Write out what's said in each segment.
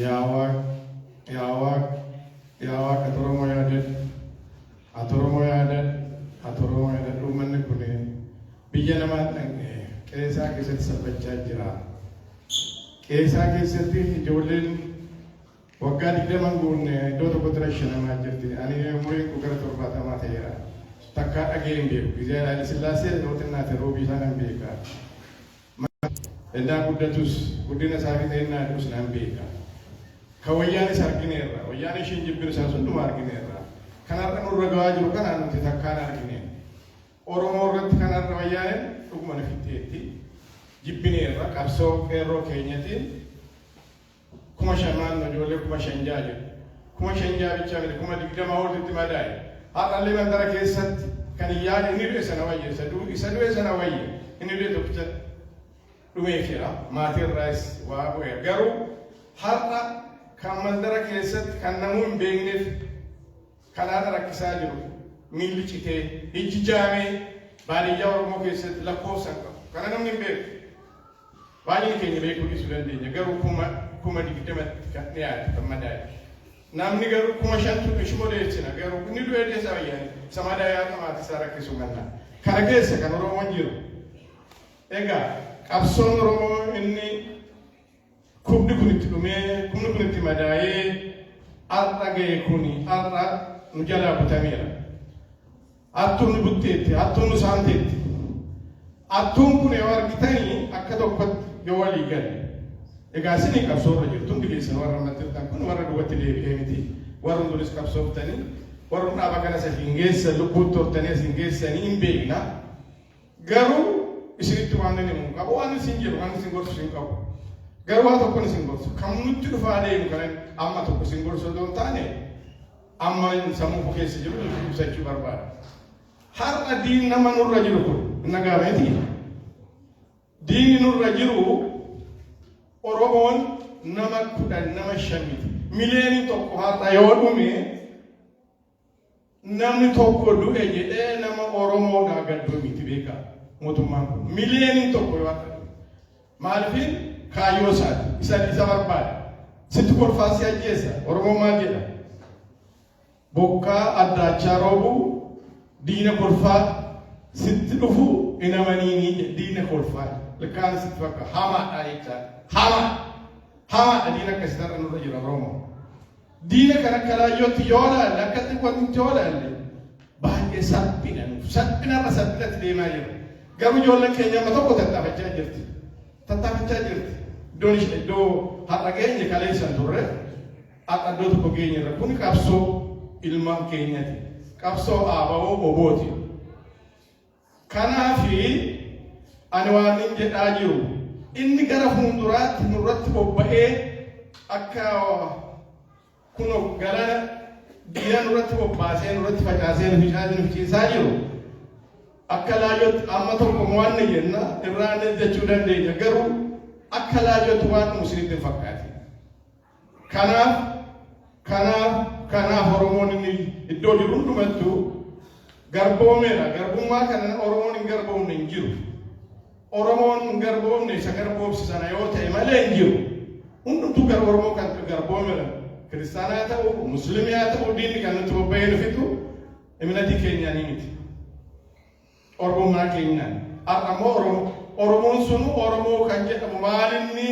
Yaa Waaq, yaa Waaq, yaa Waaq ati Oromoo yaadadhu. Ati Oromoo yaadadhu, ati Oromoo yaadadhu. Uummanni kun biyya namaa dhaqee qe'ee isaa keessatti salphachaa jira. Qe'ee isaa keessatti ijoolleen waggaa 20 hin guunne iddoo tokkotti rashanamaa jirti. Ani umuriin koo gara 70 ta'eera. Takkaa dhagee hin beeku. Gizee Haayile Sillaasee yoo xinnaate roobii isaa nan beeka. Ennaa guddatus, guddina isaa fixe ennaa du'us nan beeka. Kan wayyaanis argineerra. Wayyaanee ishiin jibbinu isaas hundumaa argineerra. Kan har'a nurra gahaa jiru kana nuti takkaan argine. Oromoo irratti kan har'a wayyaaneen dhuguma nu fixxeetti. Jibbineerra qabsoo qeerroo keenyatiin 5,000 naannoo ijoollee 5,000 6 jedhu. 5,000 6 bichaa miti 20,000 olitti madaa'e. Har'allee mandara keessatti kan hin yaade inni du'e sana wayya isa du'e isa du'e sana wayya inni du'e tokkicha dhumeefira maatii irraayis waa bu'eera. Garuu har'a kan mandara keessatti kan namuu hin beekneef kan har'a rakkisaa jiru miilli citee ijji jaamee baadiyyaa Oromoo keessatti lakkoofsa hin qabu. Kana namni hin beeku. Baay'een keenya beekuu dhiisuu dandeenya, garuu 20,000tti kan dhiyaatu kan madaa'e. Namni garuu 5,000tu ishuma odeessina, garuu inni du'ee deessa wayyaani. Isa madaa'e haqa maatii isaa rakkisuu mannaa. Kana keessa kan Oromoon jiru. Egaa qabsoon Oromoo inni kubni kun itti dhumee, kumni kun itti madaa'ee har'a ga'e kuni har'a nu jalaa butameera. Hattuun nu butteetti, hattuun nu saamteetti. Hattuun kun yoo argitanii akka tokkotti yoo walii galle. Egaa isinii qabsoo irra jirtu hundi keessan warra ammatti jirtan kun warra duubatti deebi'ee miti. Warri duris qabsooftanii warri dhaaba kanas asiin geessan lubbuutti hortanii asiin geessanii hin beekna. Garuu isinitti waan inni himu qabu waan isin jedhu waan isin gorsu isin qabu. Garuu waa tokkon isin gorsu kan nutti dhufaa deemu kana amma tokko isin gorsu otoo hin taane amma sammuu koo keessa jiru ibsachuu barbaada. Har'a diin nama nurra jiru kun hin dhaga'ameeti. Diinni nurra jiru Oromoon nama 10 nama 5 miti. 1 million har'a yoo dhume namni tokko du'e jedhee nama Oromoodhaa gadduu miti beekaa mootummaan kun. 1 million yoo har'a dhume. Maaliifin kaayyoo isaati. Isa barbaada. Sitti kolfaa si ajjeesa. Oromoo maal jedha? Bokkaa addaachaa roobu diina kolfaa sitti dhufu hin amaniinii jedha. Diina kolfaa. Ilkaan sitti fakka hamaadha jechaa. Hamaa. Hamaadha diina akkasii har'a nurra jira Oromoo. Diina kan akka laayyootti yoo laalle akka xiqqootti yoo laalle baay'ee salphina nuuf. Salphinarra salphinatti deemaa jira. Garuu ijoolleen keenya amma tokko tattaafachaa jirti. Tattaafachaa jirti. Iddoon ishee iddoo har'a geenye kaleessa hin turre har'a iddoo tokko geenye irra kun qabsoo ilmaan keenyati. Qabsoo ABO obooti. Kanaafi ani waan inni jedhaa jiru inni gara fuulduraatti nurratti bobba'ee akka kuno galaana diina nurratti bobbaasee nurratti facaasee nu ficaasee nu ficiisaa jiru akka laayyootti amma tokko mo'anne jenna irraa jechuu dandeenya garuu akka laayyootti waan dhumu isinitti hin fakkaate. Kanaaf kanaaf kanaaf Oromoon inni iddoo jiru hundumattuu garboomeera. Garbummaa kana Oromoon hin garboomne hin jiru. Oromoon hin garboomne isa garboomsi sana yoo ta'e malee hin jiru. Hundumtuu gara Oromoo kan garboomeera. Kiristaanaa haa ta'u, Musliimii haa ta'u, diinni kan nutti bobba'ee nu fixu imnatii keenyaanii miti. Oromummaa keenyaan. Har'a immoo Oromoo Oromoon sunu Oromoo kan jedhamu maalinni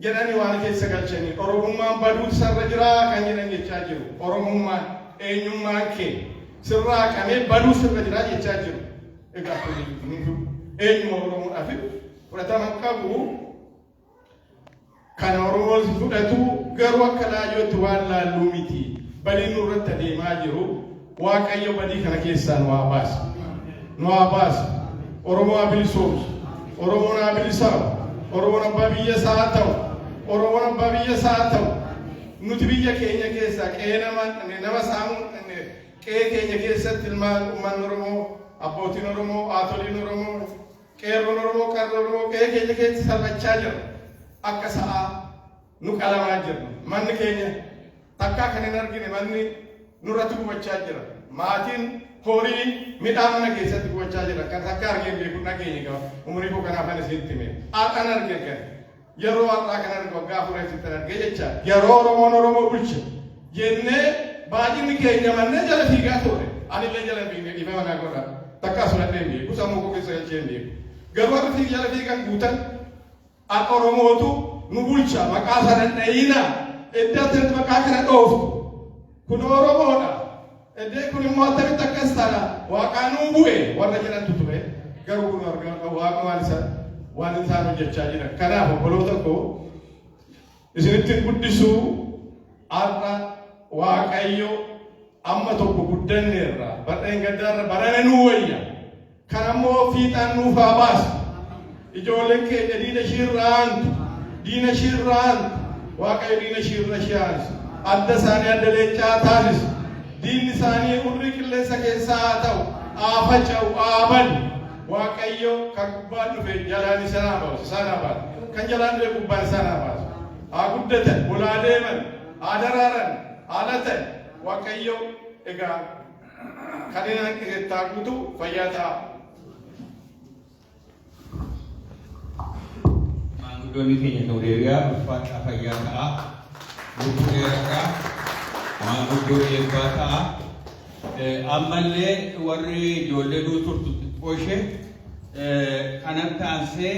jedhanii waan keessa galchanii Oromummaan baduutu sarra jiraa kan jedhan jechaa jiru. Oromummaan eenyummaan kee sirraa haqamee baduu sirra jiraa jechaa jiru. Egaa kun eenyuma Oromoodhaaf fudhatama hin qabu. Kana Oromoon si fudhatu garuu akka laayyootti waan laalluu miti. Badiin nurratti adeemaa jiru. Waaqayyo badii kana keessaa nu haa baasu. Nu haa baasu. Oromoo haa bilisoomsu. Oromoon haa bilisaa'u. Oromoon abbaa biyya isaa haa ta'u. Oromoon abbaa biyya isaa haa ta'u. Nuti biyya keenya keessaa qe'ee nama nama saamuu qe'ee keenya keessatti ilmaan uummanni Oromoo, abbootiin Oromoo, haatoliin Oromoo, Qeerroon Oromoo, qarreen Oromoo qe'ee keenya keessa salphachaa jira. Akka sa'aa nu qalamaa jirra. Manni keenya takkaa kan hin argine manni nurratti gubachaa jira. Maatiin horii midhaan mana keessatti gubachaa jira. Kan takkaa argee hin beeku dhageenye gaba. Umurii koo kanaaf ani isinitti hime. Har'an arge kan. Yeroo har'aa kana argu waggaa afuritti argee jecha yeroo Oromoon Oromoo bulche jennee baay'inni keenya mannee jala fiigaa turre. Anillee jala fiignee dhiifama naa godha. Takkaa fudhadhee hin beeku. Sammuu koo keessa galchee hin beeku. Garuu warri fiig jala fiigan guutan akka Oromootu nu bulcha maqaa sana dhayina. Iddoo attamitti maqaa kana dhooftu. Kun Oromoodha. Iddoo kun immoo attamitti akkas taana waaqaa nuu bu'e warra jedhantu ture. Garuu kun argaa waaqa waan isaan waan isaan hojjechaa jiran. Kanaaf obboloota koo isinitti guddisuu har'a Waaqayyo amma tokko guddanneerra barreen gaddaarra barana nuu wayya. Kan ammoo fiixaan nuuf haa baasu. Ijoolleen keenya diina ishiirra aantu. Diina ishiirra aantu. Waaqayyo diina ishiirra ishee aansu. Adda isaanii adda leencaa taasisu. Diinni isaanii urrii qilleensa keessaa haa ta'u. Haa faca'u, haa badu. Waaqayyo kan gubbaan dhufe jalaan isaan haa baasu, isaan haa baasu. Kan jalaan dhufe gubbaan isaan haa baasu. Haa guddatan, olaa deeman, haa daraaran, haa latan. Waaqayyo egaa kan inni hanqisettaa guutuu fayyaa ta'a. Maanguddoonni keenya ta'uu deebi'aa ulfaadhaa fayyaa ta'a. Lubbuu dheeradhaa. Maanguddoo eebbaa ta'a. Ammallee warri ijoollee nuu turtu xiqqoo ishee kanatti aansee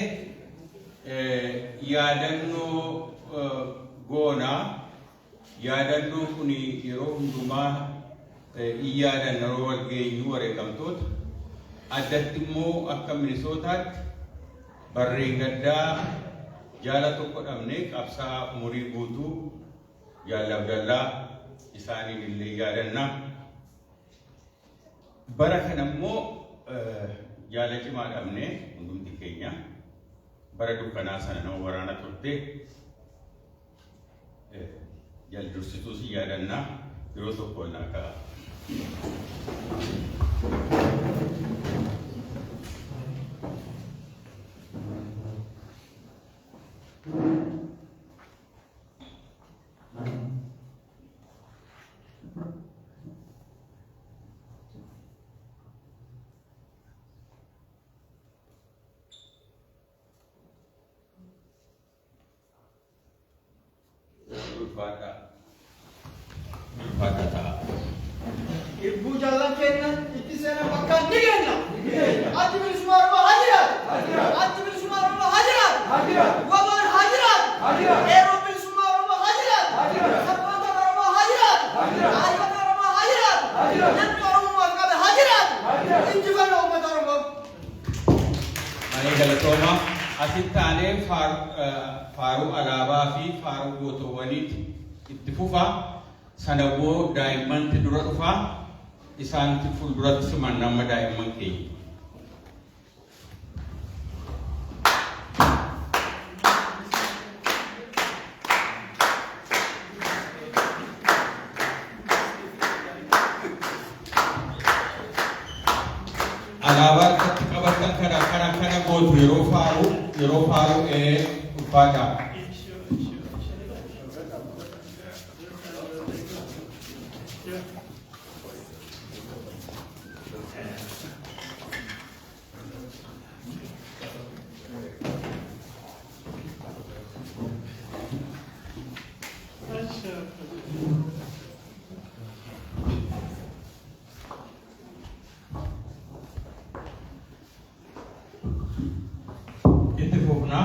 yaadannoo goonaa. Yaadannoo kun yeroo hundumaa in yaadanna yeroo wal geenyu wareegamtoota. Addatti immoo akka Minisootaatti barreen gaddaa jaala tokko dhabne qabsaa'aa umurii guutuu Jaal Abdallaa isaaniin illee yaadanna. Bara kana immoo jaala cimaa dhabne hundumti keenya bara dukkanaa sana nama waraana turte. Jal dursituu si yaadannaa yeroo tokko ol naa ka'a. Ulfaadhaa. Ulfaadhaa ta'a. Irbuu jaallan keenya itti seenan bakkaan ni geenna. Addi bilisummaa Oromoo haa jiraatu. Addi bilisummaa Oromoo haa jiraatu. Waboon haa jiraatu. Qeerroon bilisummaa Oromoo haa jiraatu. Sabboontoonni Oromoo haa jiraatu. Hayyoonni Oromoo haa jiraatu. Namni Oromummaaf qabe haa jiraatu. Injifannoo uummata Oromoo. Baay'ee galatooma. Asitti aanee faaruu alaabaa fi faaruu gootowwaniiti itti fufa. Sana boo daa'immanti dura dhufa. Isaanti fuulduratti simanna amma daa'imman keenya. Alaabaa harkatti qabattan kana kana kana gootu yeroo faaruu yeroo faaruu ee ulfaadhaa. Itti fufna.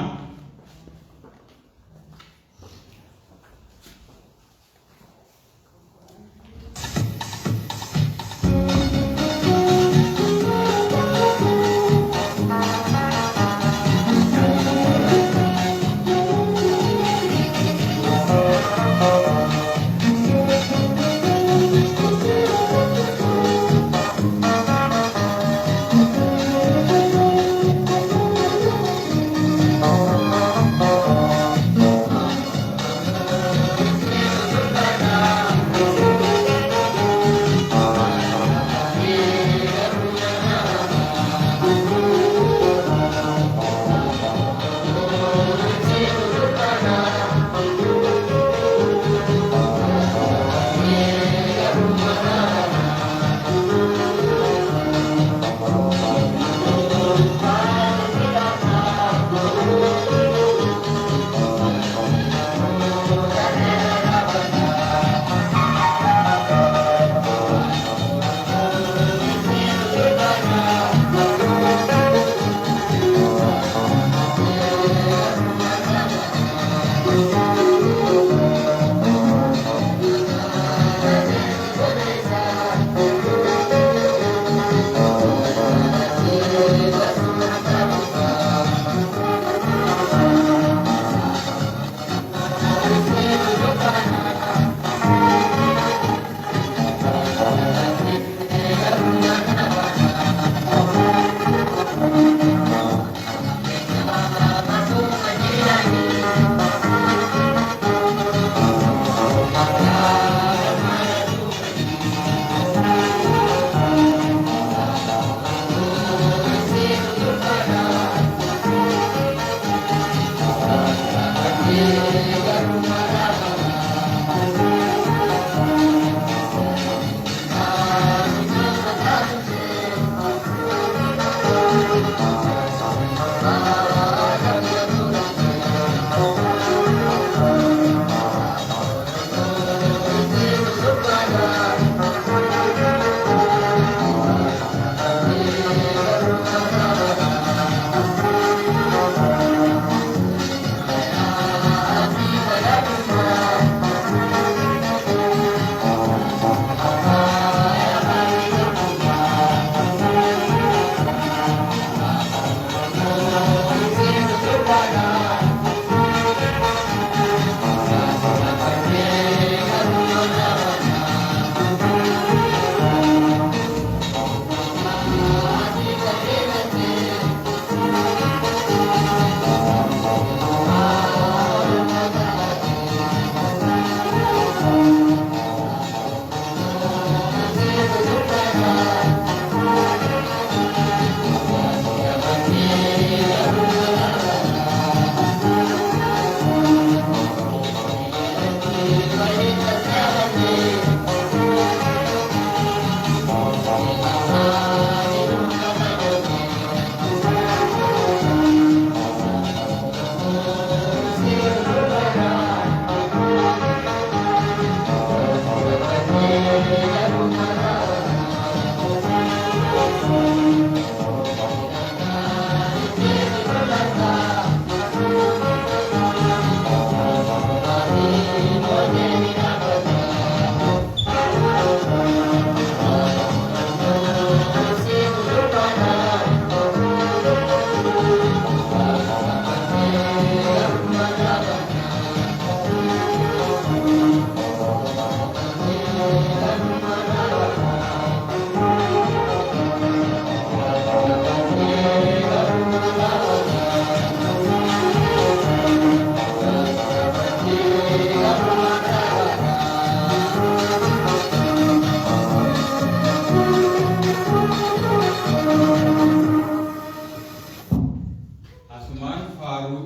Asumaan faaruu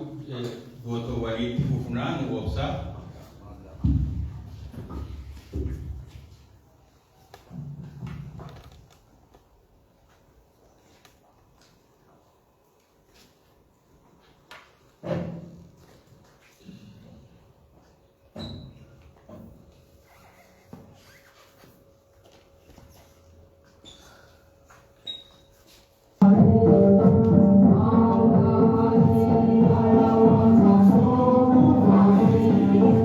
gootowwaniitti fufnaa nu obsaa. Thank you.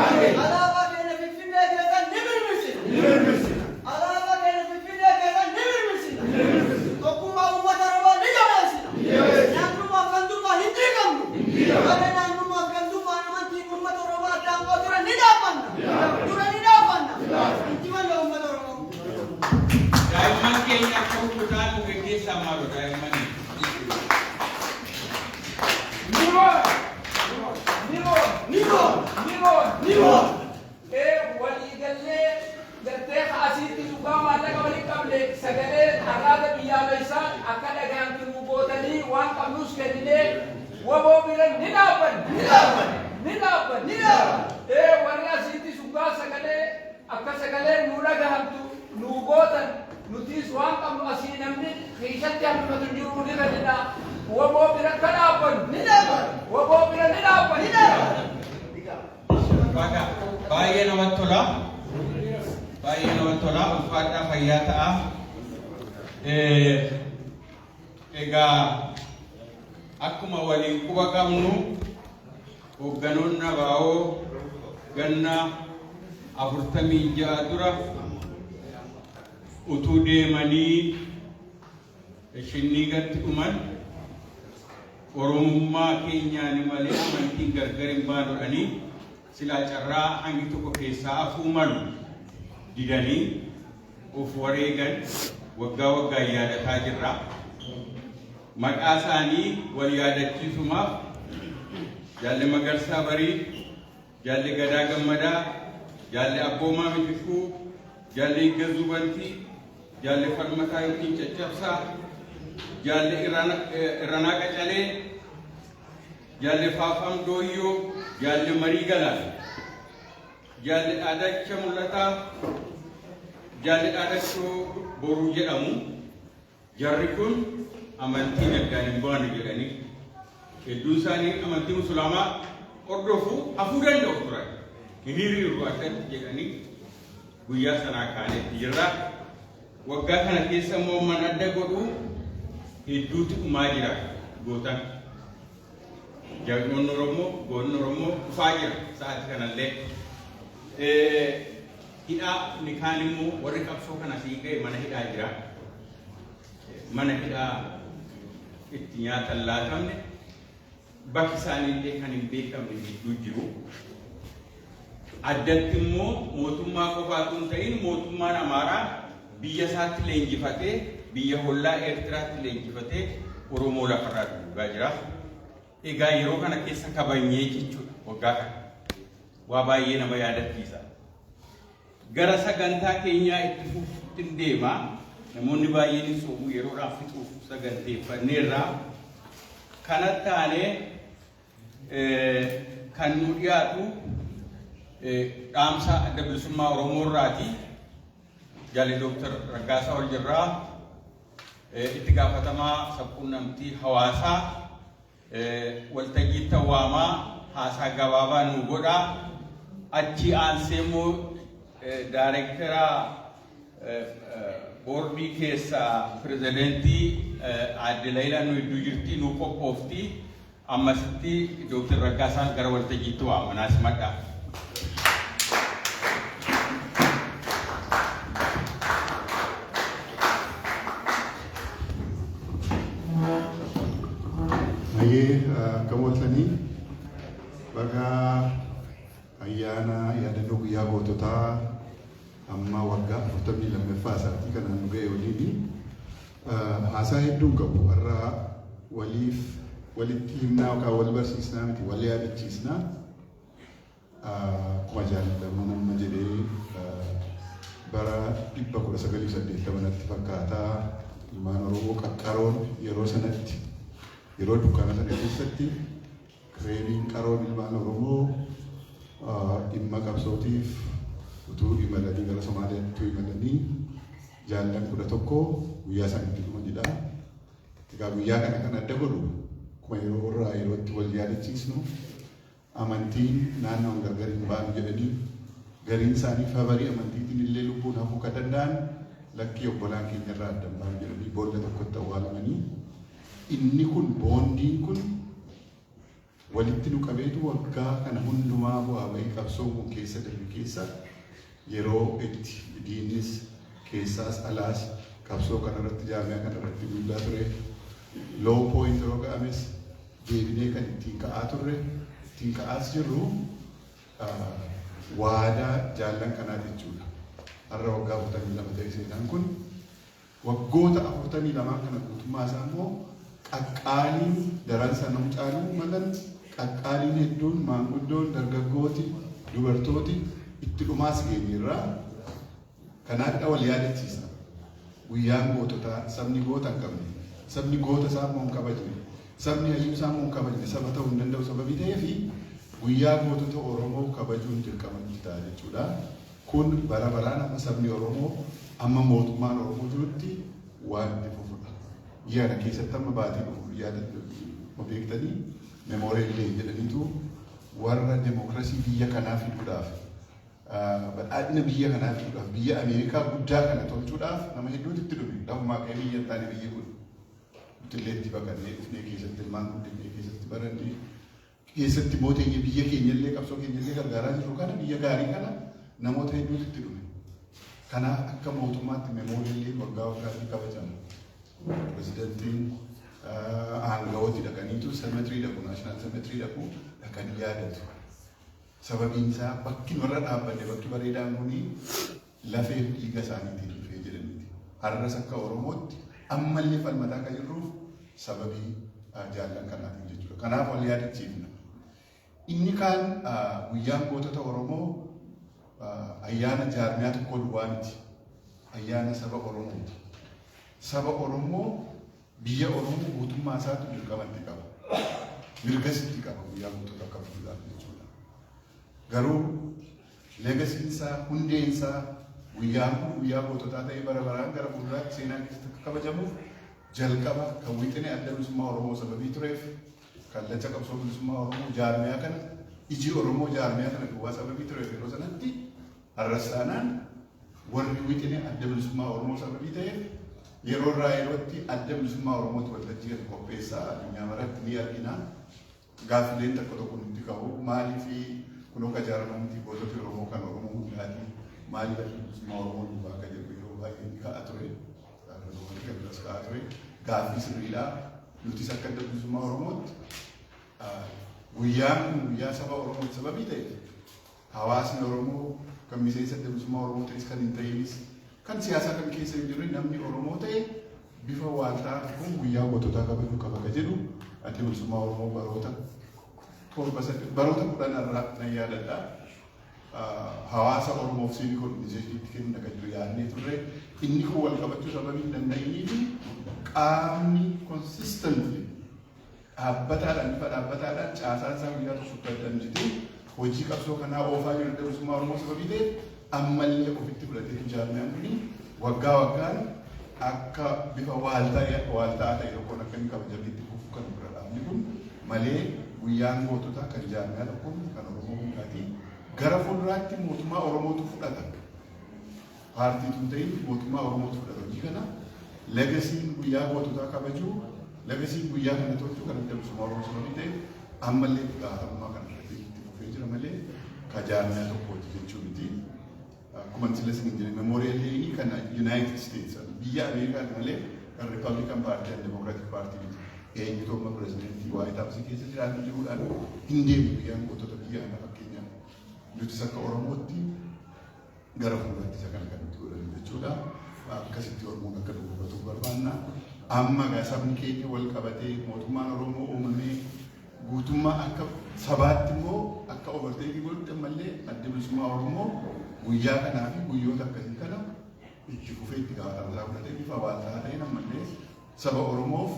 Alaabaa keenya Finfinnee keessa ni mirmirsina. Alaabaa keenya Finfinnee keessa ni mirmirsina. Tokkummaa uummata Oromoo ni jabeessina. Naannummaa fi gandummaa hin diigamnu. Warra naannummaa fi gandummaan amantiin uummata Oromoo addaan qooduu dura ni dhaabbanna. Dura ni dhaabbanna. Injifannoo uummata Oromoo. Daa'imman keenya akka rukutaa nu geggeessaa maaloo daa'immanii. Niboon! Niboon! Ni boona! Niboon! Ni boona! Ee, waliigallee gartee asitti dhugaa maallaqa waliin qabne sagalee har'aata biyyaalessaa akka dhagaan nu gootanii waan qabnus kenninee WBO bira ni dhaabbanna. Ni dhaabbanna. Ni dhaabbanna. Ni dhaabbanna. Ee, warri asitti dhugaa sagalee akka sagalee nu dhagahamtu nu gootan, nutis waan qabnu asii namni keessatti hambifatu hin jiru ni kennina. WBO bira akka dhaabbannu. Ni dhaabbanna. WBO bira ni dhaabbanna. Ni dhaabbanna. Baga baay'ee namatti tola. Baay'ee namatti tola. Ulfaadhaa, fayyaa ta'a. Egaa akkuma waliin quba qabnu, hoogganoonni ABO ganna 46 dura utuu deemanii Shinniigatti dhuman, Oromummaa keenyaan malee amantiin gargar hin baanudhanii, silaa carraa hangi tokko keessaa hafuu malu didanii of wareegan waggaa waggaan yaadataa jirra. Maqaa isaanii wal yaadachiisumaaf Jaalle Magarsaa Barii, Jaalle Gadaa Gammadaa, Jaalle Abboomaa Mitikkuu, Jaalle Iggazuu Bantii, Jaalle Falmataa yookiin Caccabsaa, Jaalle Irranaa Qacalee, Jaalle Faafam Dooyyoo, Jaalle Marii Galaan, Jaalle Dhaadacha Mul'ataa, Jaalle Dhaadachoo Boruu jedhamu. Jarri kun amantiin addaan hin baanu jedhanii, hedduun isaanii amantii Musliimaa hordofu, hafuu danda'u turan. Hin hiriirru addatti jedhanii guyyaa sanaa kaanetti jirra. Waggaa kana keessa immoo man adda godhu hedduutu dhumaa jira gootan. Jagnoonni Oromoo, goonni Oromoo dhufaa jira sa'aatii kanallee. Hidhaa inni kaan immoo warri qabsoo kana sii ga'e mana hidhaa jira. Mana hidhaa itti nyaatan laatamne, bakki isaaniillee kan hin beekamne gidduu jiru. Addatti immoo mootummaa qofaatu hin ta'in, mootummaan Amaaraa biyya isaatti leenjifatee, biyya hollaa Eertiraatti leenjifatee Oromoo lafarraa duguugaa jira. Egaa yeroo kana keessa kabanyee jechuudha waggaa kana. Waa baay'ee nama yaadachiisa. Gara sagantaa keenyaa itti fufuutti deema. Namoonni baay'een hin soomu, yeroodhaaf fixuuf saganteeffanneerra. Kanatti aanee kan nu dhiyaatu dhaamsa Adda Bilisummaa Oromoo irraati. Jaalli Dooktar Raggaasaa Oljirraa, itti gaafatamaa sabquunnamtii hawaasaa, waltajjiitti awwaamaa haasaa gabaabaa nu godhaa. Achi aansee immoo daayirektara boordii keessaa pirezidentii aadde Layilaa nu hedduu jirti, nu qophoofti. Ammasitti Dooktar Raggaasaan gara waltajjiitti waamama simadhaa. Hayyee, akkam ooltanii? Baga ayyaana yaadannoo guyyaa goototaa amma waggaa 42ffaa isaatii kanaan nu ga'e waliini. Haasaa hedduun qabu. Har'a waliif walitti himnaa yookaan wal barsiisnaa miti, wal yaadachiisnaa. Akkuma jaallataman amma jedhee, bara 1980 natti fakkaataa, ilmaan Oromoo qaqqaroon yeroo sanatti, yeroo dukkana sana keessatti kireeniin qaroon ilmaan Oromoo dhimma qabsootiif utuu imalanii gara Somaaliyaatti utuu imalanii jaallan 11 guyyaa isaanitti dhumanidha. Egaa guyyaa kana kan adda godhu, akkuma yeroo irraa yerootti wal yaadachiisnu, amantiin naannoon gargar hin baanu jedhanii, gariin isaanii favorii amantiitiin illee lubbuun hafuu kan danda'an, lakkii, obbolaan keenya irraa adda hin baanu jedhanii boolla tokkotti awwaalamanii, inni kun bondiin kun Walitti nu qabeetu waggaa kana hundumaa bu'aa bahii qabsoo kun keessa darbe keessa, yeroo itti diinnis keessaas alaas qabsoo kanarratti, jaarmiyaa kanarratti duulaa ture, low point yeroo ga'ames deebinee kan ittiin ka'aa turre, ittiin ka'aas jirru waadaa jaallan kanaa jechuudha. Har'a waggaa 42 ta'e seenaan kun. Waggoota 42n kana guutummaa isaa immoo qaqqaaliin daran sana caaluu malan, qaqqaaliin hedduun, maanguddoon, dargaggooti, dubartooti itti dhumaas geenyerraa. Kanaafidha wal yaadachiisa. Guyyaan goototaa, sabni goota hin qabne, sabni goota isaa immoo hin kabajne, sabni hayyuu isaa immoo hin kabajne saba ta'uu hin danda'u sababii ta'eefi guyyaa gootota Oromoo kabajuun dirqama nutti ta'a jechuudha. Kun bara baraan amma sabni Oromoo, amma mootummaan Oromoo jirutti waan itti fufudha. Biyya kana keessatti amma baatii dhufu yaada beektanii Memorial Day jedhaniitu warra demokrasii biyya kanaa fiduudhaaf, badhaadhina biyya kanaa fiduudhaaf, biyya Ameerikaa guddaa kana tolchuudhaaf nama hedduutu itti dhume. Lafumaa ka'ee biyya hin taane biyyi kun. Nutillee itti baqannee dhufnee keessatti ilmaan guddifnee, keessatti barannee, keessatti immoo teenya biyya keenyallee, qabsoo keenyallee gargaaraa jirru kana, biyya gaarii kana namoota hedduutu itti dhume. Kanaaf akka mootummaatti Memorial Day waggaa waggaatti kabajama. Pirezidantiin, aangawooti dhaqaniitu cemetery dhaqu, national cemetery dhaqu, dhaqanii yaadatu. Sababiin isaa bakki nurra dhaabbanne, bakki bareedaan kuni lafee fi dhiiga isaaniitiin dhufee jedhaniiti. Har'as akka Oromootti ammallee falmataa kan jirruuf sababii jaallan kanaatiin jechuudha. Kanaaf wal yaadachiifna. Inni kaan guyyaan gootota Oromoo ayyaana jaarmiyaa tokko duwwaa miti. Ayyaana saba Oromooti. Saba Oromoo, biyya Oromoo guutummaa isaatu dirqamatti qaba. Mirgas itti qaba guyyaa gootota kabajuudhaaf jechuudha. Garuu legacyn isaa, hundeen isaa, guyyaan kun guyyaa goototaa ta'ee bara baraan gara fuulduraatti seenaa keessatti akka kabajamuuf jalqaba kan wixinee Adda Bilisummaa Oromoo sababii tureef, kallacha qabsoo bilisummaa Oromoo jaarmiyaa kana, iji Oromoo jaarmiyaa kana duwwaa sababii tureef yeroo sanatti, har'as taanaan warri wixinee Adda Bilisummaa Oromoo sababii ta'eef yeroo irraa yerootti Adda Bilisummaa Oromootu waltajjii kana qopheessaa, addunyaa maratti ni argina. Gaaffileen tokko tokko nutti ka'u, maaliif kunoo ka jaaramamti gootota Oromoo kan Oromoo hundaati, maaliif Adda Bilisummaa Oromoo duwwaa akka jedhu yeroo baay'ee ni ka'a ture. Kan biras ka'a ture. Gaaffii sirriidha. Nutis akka Adda Bilisummaa Oromootti guyyaan kun guyyaa saba Oromooti sababii ta'eef hawaasni Oromoo kan miseensa Adda Bilisummaa Oromoo ta'es, kan hin ta'inis, kan siyaasaa kan keessa hin jirre, namni Oromoo ta'e bifa waaltaa tokkoon guyyaa goototaa kabajuu qaba ka jedhu Adda Bilisummaa Oromoo baroota 7, 8, baroota 10 irraa nan yaadadha. Hawaasa Oromoof civic organizationitti kenna kan jiru yaadnee turre. Inni kun wal qabachuu sababii hin danda'iniif qaamni consistently dhaabbataadhaan, bifa dhaabbataadhaan caasaan isaa guyyaa tokkotti addaan jitee hojii qabsoo kanaa oofaa jiru Adda Bilisummaa Oromoo sababii ta'eef ammallee ofitti fudhatee jaarmiyaan kuni waggaa waggaan akka bifa waaltaa waaltaa ta'e tokkoon akka inni kabajamee itti fufu kan bira dhaabni kun malee guyyaan goototaa kan jaarmiyaa tokko kan Oromoo hundaati. Gara fuulduraatti mootummaa Oromootu fudhata. Paartiitu hin ta'in, mootummaa Oromootu fudhata hojii kana. Legacyn guyyaa goototaa kabajuu, legacyn guyyaa kana tolchuu kan Adda Bilisummaa Oromoo sababii ta'eef ammallee itti gaafatamummaa kana fudhatee itti fufee jira malee ka jaarmiyaa tokkooti jechuu miti. Akkuma sila isin jedhe, Memorial Day kan United States, biyya Ameerikaati malee kan Republican Party and Democratic Party miti. Eenyutu amma pirezidentii White House keessa jiraatu jiruudhaan hin deemu guyyaan gootota biyya kana fakkeenyaaf. Nutis akka Oromootti gara fuulduraatti isa kana kan nuti godhannu jechuudha. Akkasitti Oromoon akka dubbatu barbaanna. Amma egaa sabni keenya wal qabatee, mootummaan Oromoo uumamee, guutummaa akka sabaatti immoo akka overtake godhutti ammallee Adda Bilisummaa Oromoo guyyaa kanaa fi guyyoota akkasii kana itti fufee itti gaafatama isaa fudhatee bifa waaltaa ta'een ammallee saba Oromoof,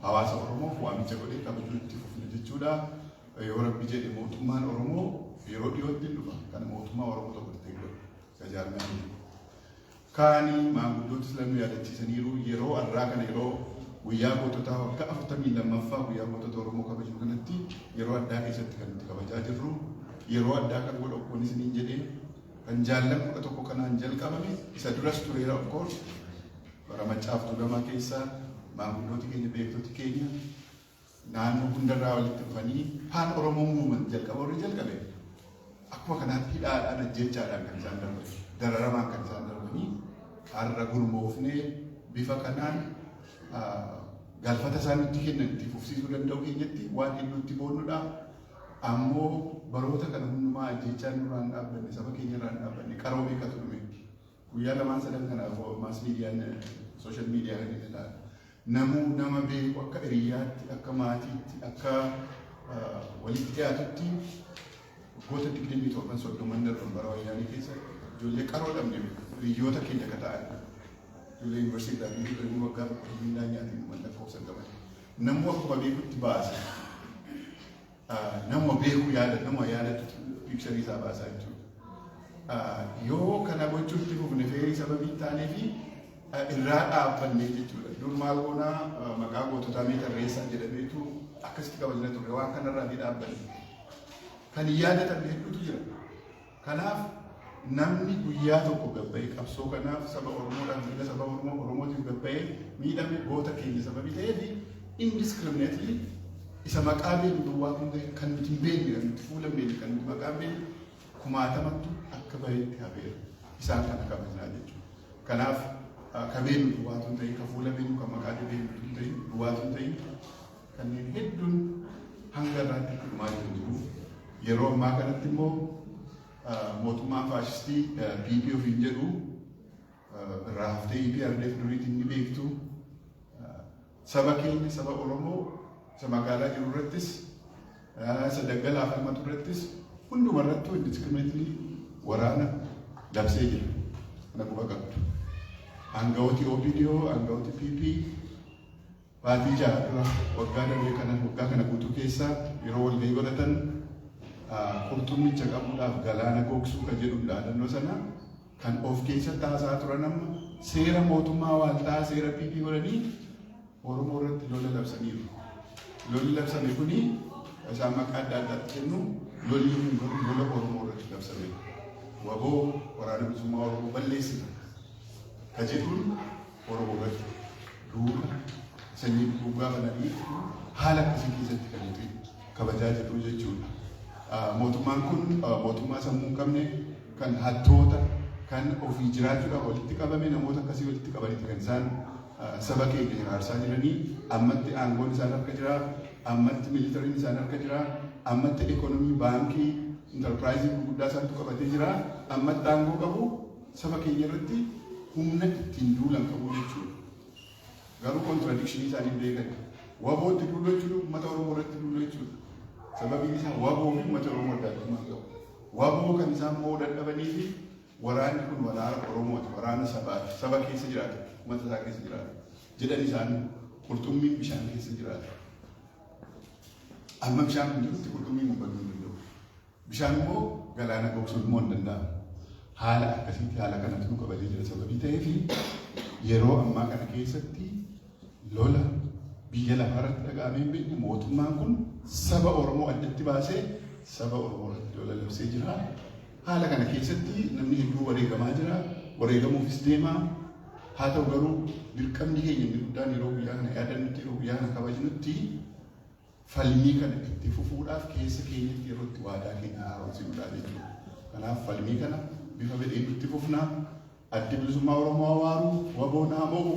hawaasa Oromoof waamicha godhee kabajuu itti fufna jechuudha. Yoo Rabbi jedhe mootummaan Oromoo yeroo dhiyootti hin dhufa. Kana mootummaa Oromoo tokko ta'e godhu. Jaarmiyaan jiru. Kaanii maanguddootis lamuu yaadachiisaniiru. Yeroo har'aa kana, yeroo guyyaa goototaa waggaa 42ffaa guyyaa gootota Oromoo kabajnu kanatti, yeroo addaa keessatti kan nuti kabajaa jirru, yeroo addaa kan godhu akkuma isiniin jedhee kan jaallan 11 kanaan jalqabame. Isa duras tureera, of course, bara Maccaaf Tuulamaa keessa maanguddooti keenya, beektoti keenya Naannoo hundarraa walitti dhufanii Pan Oromo Movement jalqaba warri jalqabe akkuma kanaatti hidhaadhaan, ajjeechaadhaan kan isaan darban, dararamaan kan isaan darbanii, har'a gurmoofnee bifa kanaan galfata isaan nutti kennan itti fufsiisuu danda'u keenyatti waan hedduutti boonnudha. Ammoo baroota kana hundumaa ajjeechaan nurraan dhaabbanne, saba keenya irraan dhaabbanne. Qaroo meeqatu dhume? Guyyaa lamaan sadan kanaaf mass mediaan, social media kan inni ilaala. Namuu nama beeku akka hiriyaatti, akka maatiitti, akka walitti dhiyaatutti, waggoota 27, 30n darban bara Wayyaanii keessa ijoollee qaroo dhabne, hiriyoota keenya akka ta'an, ijoollee yuunivarsiitii irraa fi waggaa tokko mindaan nyaatiin lakkoofsa qaban. Namuu akkuma beekutti baasa. Nama beeku yaada, nama yaadatu picture isaa baasaa jechuudha. Yoo kana gochuutti fufne feerii sababii hin taanee fi irraa dhaabbannee jechuudha. Dur maal goonaa, maqaa goototaa mee tarreessaa jedhameetu akkasitti kabajna turre. Waan kanarraa ni dhaabbanne. Kan hin yaadatamne hedduutu jira. Kanaaf namni guyyaa tokko gabba'ee qabsoo kanaaf, saba Oromoodhaaf, mirga saba Oromoo Oromootiif gabba'ee miidhame goota keenya sababii ta'eef, indiscriminately isa maqaa beeknu duwwaa kun ta'e, kan nuti hin beekne, kan nuti fuula hin beekne, kan nuti maqaa hin beekne kumaatamatu akka bahetti hafeera. Isaan kana kabajnaa jechuudha. Kanaaf ka beeknu duwwaatu hin ta'in, ka fuula beeknu, kan maqaa beeknu hin ta'in duwwaatu hin ta'in, kanneen hedduun hanga irraatti dhumaa jiru jiru. Yeroo ammaa kanatti immoo mootummaan faashistii PP ofiin jedhu irraa haftee EPRDF duriitiin ni beektu. Saba keenya, saba Oromoo isa magaalaa jiru irrattis, isa daggalaa falmatu irrattis, hunduma irrattuu indiscriminately waraana labsee jira. Kana quba qabdu. Aangawooti OPDO, aangawooti PP baatii 6 dura, waggaa darbee kana, waggaa kana guutuu keessa yeroo walgahii godhatan, qurxummicha qabuudhaaf galaana gogsuu kan jedhu dhaadannoo sana kan of keessatti haasa'aa turan, amma seera mootummaa waaltaa, seera PP godhanii Oromoo irratti lola labsaniiru. Lolli labsame kuni isaan maqaa adda addaatti kennu, lolli kun garuu lola Oromoo irratti labsame. Waboo, Waraana Bilisummaa Oromoo balleessina ka jedhuun Oromoo irratti duula sanyii duguuggaa bananii haala akkasii keessatti kan nuti kabajaa jirru jechuudha. Mootummaan kun mootummaa sammuu hin qabne, kan hattoota, kan ofii jiraachuudhaaf walitti qabame, namoota akkasii walitti qabaniiti kan isaan saba keenya hiraarsaa jiranii. Ammatti aangoon isaan harka jira, ammatti militariin isaan harka jira, ammatti ekonomii, baankii, intarpiraayizii gurguddaa isaantu qabatee jira, ammatti aangoo qabu, saba keenya irratti humna ittiin duulan qabu jechuudha. Garuu contradiction isaanii beekan. Wabootti duuluu jechuun uummata Oromoo irratti duuluu jechuudha. Sababiin isaa waboo fi uummata Oromoo adda addummaa qabu. Waboo kan isaan mo'uu dadhabanii fi waraanni kun waraana Oromooti, waraana sabaati, saba keessa jiraata, uummata isaa keessa jiraata jedhan. Isaan qurxummiin bishaan keessa jiraata. Amma bishaan kun jirutti qurxummiin kun baduu hin danda'u. Bishaan immoo galaana gogsuun immoo hin danda'amu. Haala akkasiitti haala kanatti nu qabatee jira sababii ta'eef, yeroo ammaa kana keessatti lola biyya lafaa irratti dhaga'amee hin beekne mootummaan kun saba Oromoo addatti baasee saba Oromoo irratti lola labsee jira. Haala kana keessatti namni hedduu wareegamaa jira. Wareegamuufis deema. Haa ta'u garuu dirqamni keenya inni guddaan yeroo guyyaa kana yaadannutti, yeroo guyyaa kana kabajnutti, falmii kana itti fufuudhaaf keessa keenyatti yeroo itti waadaa keenya haaromsinudha jechuudha. Kanaaf falmii kana bifa fedheen itti fufna. Addi Bilisummaa Oromoo haa waaru, WBOn haa mo'u,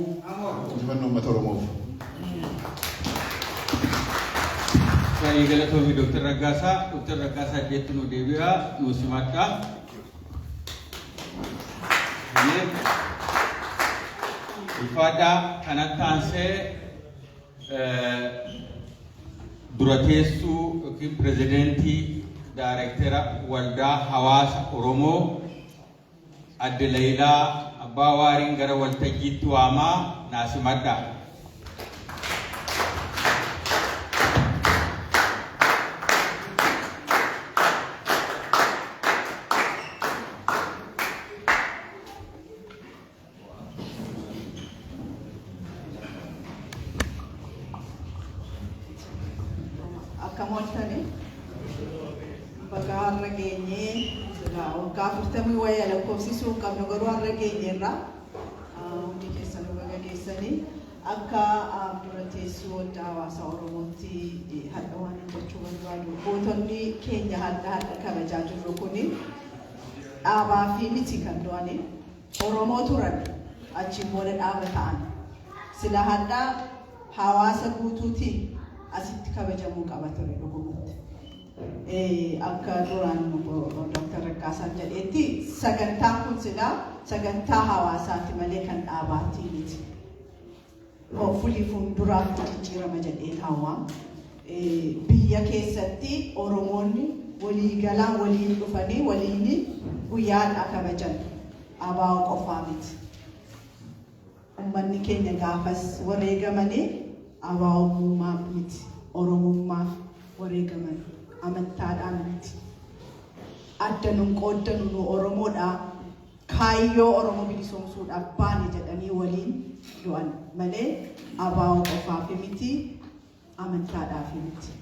injifannoo uummata Oromoof. Baay'ee galatoomi, Dooktar Raggaasaa. Dooktar Raggaasaa iddeetti nu deebi'aa, nu simadhaa. Ulfaadhaa. Kanatti aansee dura teessuu yookiin pirezidentii daayirektera Waldaa Hawaasa Oromoo Adde Layilaa Abbaa Waariin gara waltajjiitti waamaa, naa simadhaa. Akkam ooltani? Baga har'a geenyee. Silaa waggaa 40 wayya lakkoofsisuu hin qabnu, garuu har'a geenyeerra. Hundi keessanuu baga geessanii. Akka dura teessoo waldaa hawaasa Oromootti hadha waan jechuu barbaadu, gootonni keenya hadha hadha kabajaa jirru kuni dhaabaa fi miti kan du'ani. Oromoo turan, achiin booda dhaaba ta'an. Sila hadha hawaasa guutuutiin asitti kabajamuu qaba ture dhugumatti. Akka duraan Dr. Raggaasaan jedhetti, sagantaan kun silaa sagantaa hawaasaati malee kan dhaabaati miti. Hopefully fuulduraaf jijjiirama jedheen hawwa. Biyya keessatti Oromoonni waliigalaan waliin dhufanii waliin guyyaadhaa kabajan, ABO qofaa miti. Uummanni keenya gaafas wareegamanii ABO'ummaaf miti, Oromummaaf wareegaman, amantaadhaan miti. Adda nun qooddanu, nu Oromoodhaa, kaayyoo Oromoo bilisoomsuudhaaf baane jedhanii waliin du'an malee ABO qofaaf miti, amantaadhaaf miti.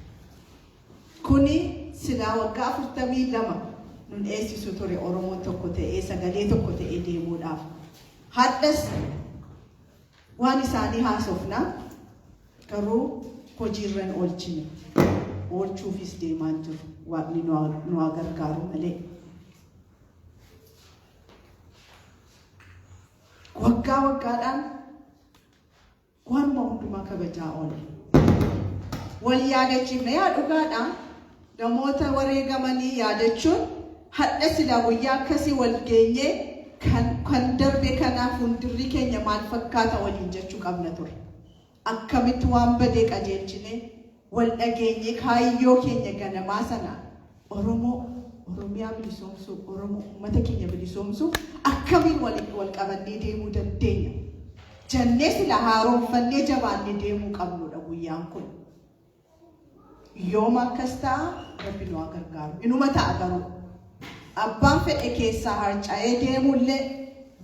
Kuni silaa waggaa 42 nun eessisu ture Oromoon tokko ta'ee sagalee tokko ta'ee deemuudhaaf. Hadhas waan isaanii haasofna, garuu hojiirra hin oolchine. Oolchuufis deemaa jiru, Waaqni nu haa gargaaru malee. Waggaa waggaadhaan waanuma hundumaa kabajaa oola. Wal yaadachiifna, yaa dhugaadhaan namoota wareegamanii yaadachuun hadha silaa guyyaa akkasii wal geenyee kan darbe kanaaf fuuldurri keenya maal fakkaata waliin jechuu qabna ture. Akkamitti waan badee qajeelchine, wal dhageenyee, kaayyoo keenya ganamaa sana, Oromoo Oromiyaa bilisoomsuu, Oromoo uummata keenya bilisoomsuu, akkamiin wal qabannee deemuu dandeenya jennee sila haaromfannee jabaannee deemuu qabnudha guyyaan kun. Yooma akkas ta'a, Rabbi nu haa gargaaru. Inuma ta'a garuu. Abbaan fedhe keessaa harca'ee deemullee,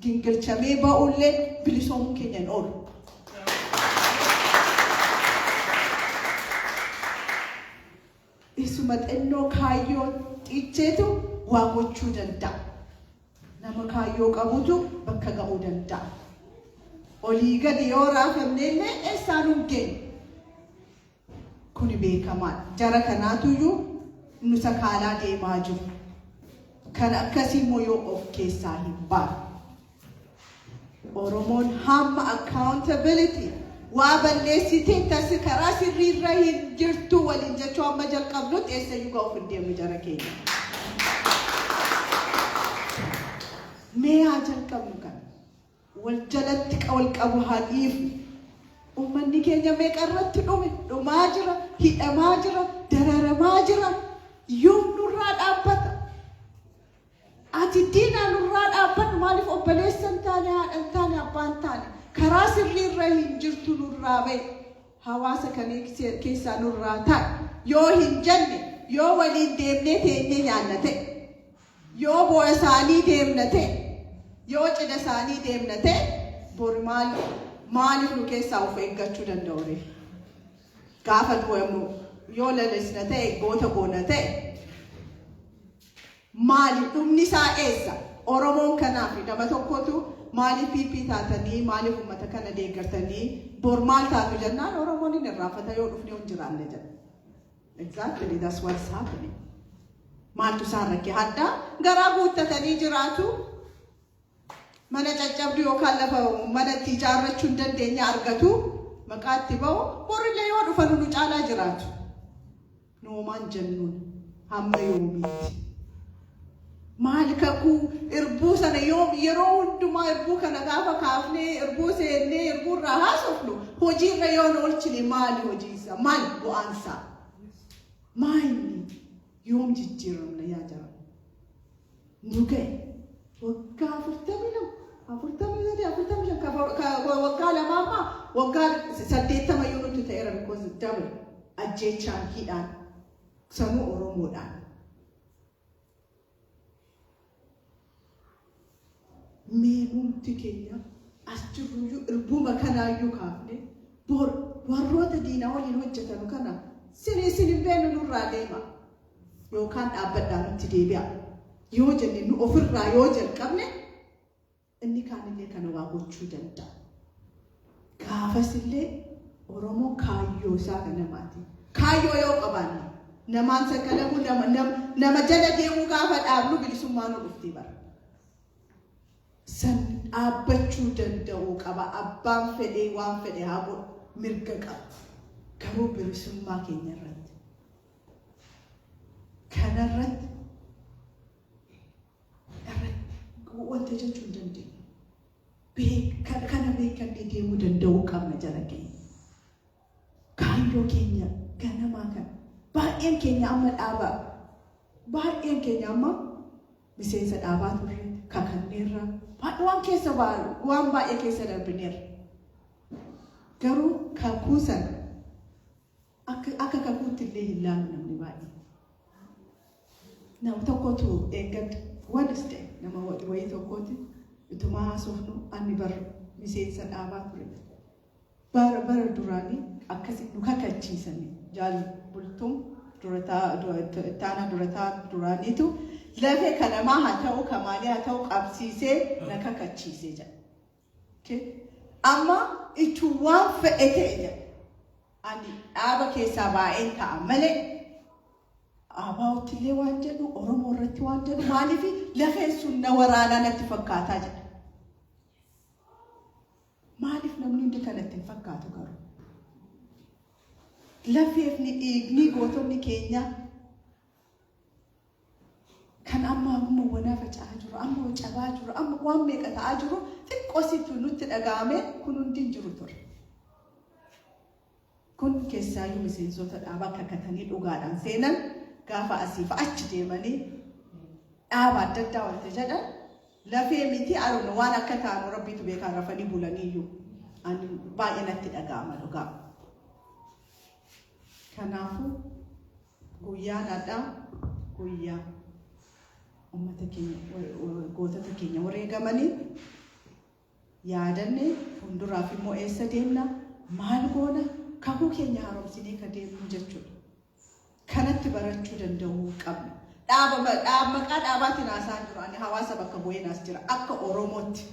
gingilchamee ba'ullee, bilisoomuu keenya hin oolu. Isuma xinnoo kaayyoo xiicheetu waa gochuu danda'a. Nama kaayyoo qabutu bakka ga'uu danda'a. Olii gadi yoo raafamne illee eessaan hin geenye. Kuni beekamaadha. Jara kanaatuyyuu nu sakaalaa deemaa jiru. Kan akkasii immoo yoo of keessaa hin baane. Oromoon hamma accountability, waa balleessitee tasi karaa sirriirra hin jirtu waliin jechuu hamma jalqabnutti, eessayyuu ga'uuf hin deemnu jara keenya. Mee haa jalqabnu kana. Wal jalatti wal qabu haa dhiifnu. Uummanni keenya meeqa irratti dhume, dhumaa jira, hidhamaa jira, dararamaa jira. Yoom nurraa dhaabbata? Ati diinaa nurraa dhaabbadhu, maaliif obboleessa hin taane, haadha hin taane, abbaa hin taane, karaa sirriirra hin jirtu, nurraa bahe, hawaasa kan keessaa nurraa taa'e yoo hin jenne, yoo waliin deemnee teenyee nyaanna ta'e, yoo bu'a isaanii deemna ta'e, yoo cidha isaanii deemna ta'e, bori maal maaliif nu keessaa of eeggachuu danda'u ree? Gaafa du'amu yoo lalisna ta'e, goota goona ta'e, maali dhumni isaa eessa? Oromoon kanaaf nama tokkotu maaliif PP taatanii, maaliif uummata kana deeggartanii, bor maal taatu jennaan, Oromoon hin irraanfata yoo dhufne hin jiraanne jedha. Exactly, that's what's happening. Maaltu isaan rakke? Hadda garaa guuttatanii jiraatu. Mana caccabdu yookaan lafa mana itti ijaarrachuu hin dandeenye argatu, maqaa itti ba'u, borillee yoo dhufan nu caalaa jiraatu. Noomaan jennuun hamma yoomiitti? Maal kakuu irbuu sana yoom yeroo hundumaa irbuu kana gaafa kaafnee, irbuu seennee, irbuu irraa haasofnu, hojiirra yoo nu oolchine, maali hojiinsa? Maal bu'aansaa? Maali? Yoom jijjiiramna yaa jara? Nu ga'e. Waggaa 42, 43, 45, waggaa lama ammaa waggaa 80 yoo nutti ta'eera, because double ajjeechaan, hidhaan, sanuu Oromoodhaan. Mee nuti keenya as jirruyyuu irbuma kanaayyuu kaafne, bor warroota diinaa waliin hojjetanu kana sinii isin hin beeknu, nurraa deema yookaan dhaabbadhaa nutti deebi'a yoo jenne, nu ofirraa yoo jalqabne, inni kaanillee kana waa gochuu danda'a. Gaafas illee Oromoo kaayyoo isaa kan namaati. Kaayyoo yoo qabaanne namaan sakalamu, nama jala deemuu gaafa dhaabnu bilisummaa nu dhufti bara. San dhaabbachuu danda'uu qaba. Abbaan fedhee waan fedhe haa godhu, mirga qaba. Garuu bilisummaa keenya irratti, kanarratti irratti wanta jechuu hin dandeenyu. Kana beekannee deemuu danda'uu qabna jala keenya. Kaayyoo keenya ganamaa kana baay'een keenya amma dhaabaa, baay'een keenya amma miseensa dhaabaa turre, kakanneerra, waan keessa waan baay'ee keessa darbineerra. Garuu kakuu sana akka kakuutti illee hin laalu namni baay'ee. Nama tokkotu eeggadda Wednesday nama wayii tokkooti utuma haasofnu, ani bar miseensa dhaabaa ture. Bara duraanii akkasi nu kakachiisanii, jaal Bultuun ittaanaa durataa duraaniitu lafee kanamaa haa ta'u kamaalii haa ta'u qabsiisee na kakachiisee jedha. Amma itti waan fedhe ta'e jedha. Ani dhaaba keessaa baay'een ta'a malee ABOtti illee waan jedhu, Oromoo irratti waan jedhu, maaliif lafeen sun na waraanaa natti fakkaataa jedha. Maaliif namni hundi kanatti hin fakkaatu garuu? Lafeefni dhiigni gootonni keenya kan amma wanaa faca'aa jiru, amma cabaa jiru, amma waan meeqa ta'aa jiru, xiqqoositu nutti dhaga'ame, kun hundi hin jiru ture. Kun keessaayyuu miseensota dhaabaa kakatanii dhugaadhaan seenan, gaafa asiif achi deemanii dhaaba adda addaa wanta jedhan, lafee miti aroon waan akka taanu rabbiitu beekaa, rafanii bulaniiyyuu ani baay'ee natti dhaga'ama dhugaa. Kanaafuu guyyaan har'aa guyyaa uummata keenya, gootota keenya wareegamanii yaadanne, fuulduraaf immoo eessa deemna, maal goona, kakuu keenya haaromsinee ka deemnu jechuudha. Kanatti barachuu danda'uu qabna. Dhaaba maqaa dhaabaatiin haasa'aa jiru, ani hawaasa bakka bu'een as jira, akka Oromootti.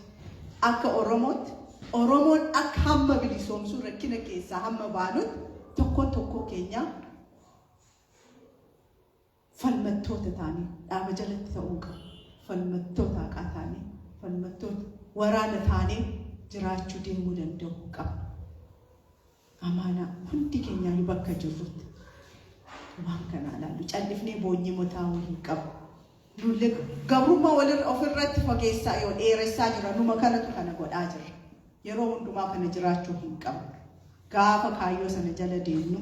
Akka Oromootti, Oromoon akka hamma bilisoomsuu, rakkina keessaa hamma baanutti, tokkoon tokkoo keenya falmattoota ta'anii dhaaba jalatti ta'uu qabu. Falmattoota haqaa ta'anii, falmattoota waraana ta'anii jiraachuu deemuu danda'uu qaba. Amaanaa hundi keenyaayyuu bakka jirrutti waan kana ilaallu, callifnee boonyee motaa'uu hin qabu. Nullee gabrummaa walirra ofirratti fageessaa yoo dheeressaa jira, numa kanatu kana godhaa jira. Yeroo hundumaa kana jiraachuu hin qabu. Gaafa kaayyoo sana jala deemnu,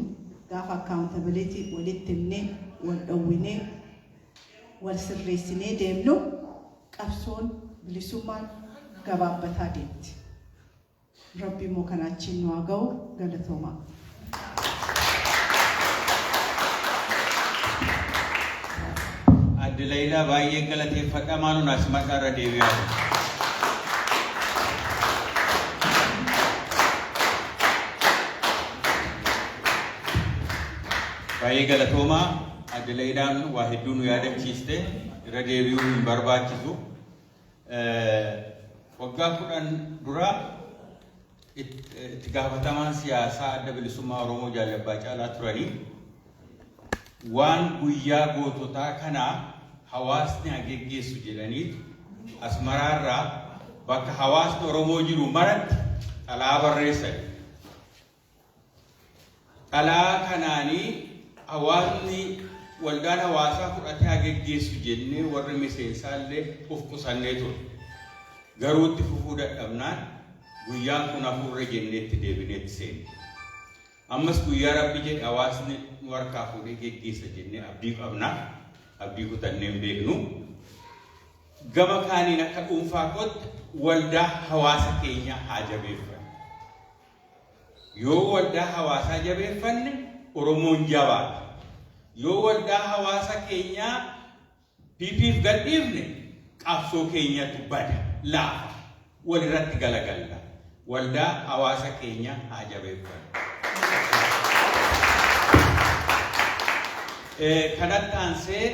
gaafa accountability walitti himnee, wal dhowwinee, wal sirreessinee deemnu, qabsoon bilisummaan gabaabbataa deemti. Rabbi immoo kana achiin nu haa ga'u, galatoomaa. Adde Layilaa baay'ee galateeffadha, maaloo as maqaa irra deebi'aa. Baay'ee galatoomaa. Adde Layilaan waa hedduu nu yaadachiiste, irra deebi'uu hin barbaachisu. Waggaa 10 dura itti gaafatamaan siyaasaa Adda Bilisummaa Oromoo Jaal Abbaa Caalaa turanii waan guyyaa goototaa kanaa hawaasni haa geggeessu jedhaniitu Asmaraarraa bakka hawaasni Oromoo jiru maratti xalaa barreessan. Xalaa kanaanii hawaasni, waldaan hawaasaa fudhatee haa geggeessu jennee warri miseensaallee of qusannee ture. Garuu itti fufuu dadhabnaan guyyaan kun hafuurre jennee itti deebinee itti seenne. Ammas guyyaa Rabbi jedhe hawaasni nu harkaa fuudhee geggeessa jennee abdii qabna. Abdii kutannee hin beeknu. Gama kaaniin akka dhuunfaa kootti waldaa hawaasa keenyaa haa jabeeffannu. Yoo waldaa hawaasaa jabeeffanne Oromoon jabaata. Yoo waldaa hawaasa keenyaa PPf gadhiifne qabsoo keenyatu bada, laafa, walirratti galagalla. Waldaa hawaasa keenyaa haa jabeeffannu. Kanatti aansee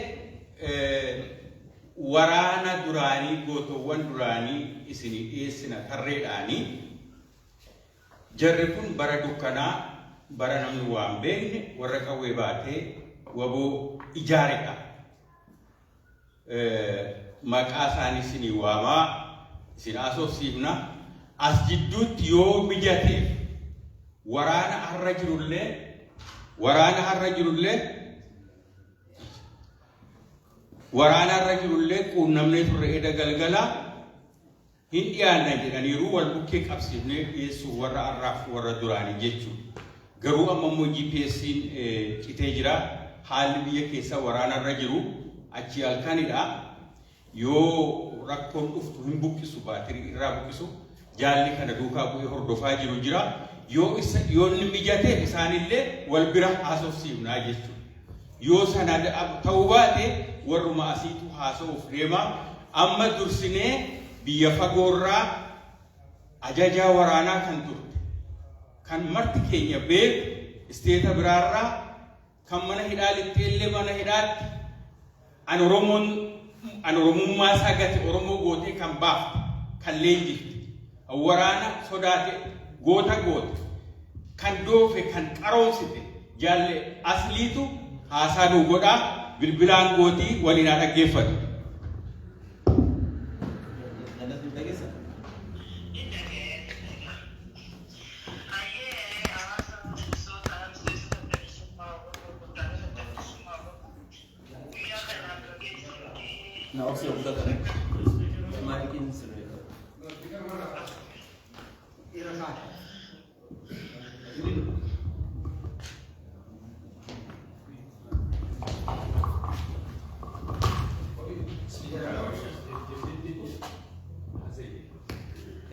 waraana duraanii, gootowwan duraanii isinii dhiyeessina tarreedhaanii. Jarri kun bara dukkanaa, bara namni waan beekne, warra qawwee baatee waboo ijaaredha. Maqaa isaanii isinii waamaa, isin haasofsiifna. As jidduutti yoo mijateef waraana har'a jirullee quunnamnee turre. Eda galgala hin dhiyaanna jedhaniiru. Wal bukkee qabsiifnee dhiyeessuuf warra har'aaf warra duraanii jechuudha. Garuu amma immoo GPS'n citee jira. Haalli biyya keessa waraana irra jiru achi halkanidha. Yoo rakkoon dhuftu hin buqqisu, baatirii irraa buqqisu. Jaalli kana duukaa bu'ee hordofaa jiru jira. Yoo isa yoo inni mijateef isaanillee wal bira haasofsiifnaa jechuudha. Yoo sana ta'uu baate warruma asiitu haasa'uuf deema. Amma dursinee biyya fagoorraa ajajaa waraanaa kan turte, kan marti keenya beeku, isteeta biraarraa kan mana hidhaa lixxeellee mana hidhaatti an Oromoon an Oromummaa isaa gate Oromoo gootee kan baafte, kan leenjifte, waraana sodaate goota goote, kan doofe, kan qaroomsite, jaalle Asliitu haasaa nuu godhaa. Bilbilaan gootii waliin haa dhaggeeffatu. Dhageessa? Na obsi guddatane. Maayikiin sirreeffatu.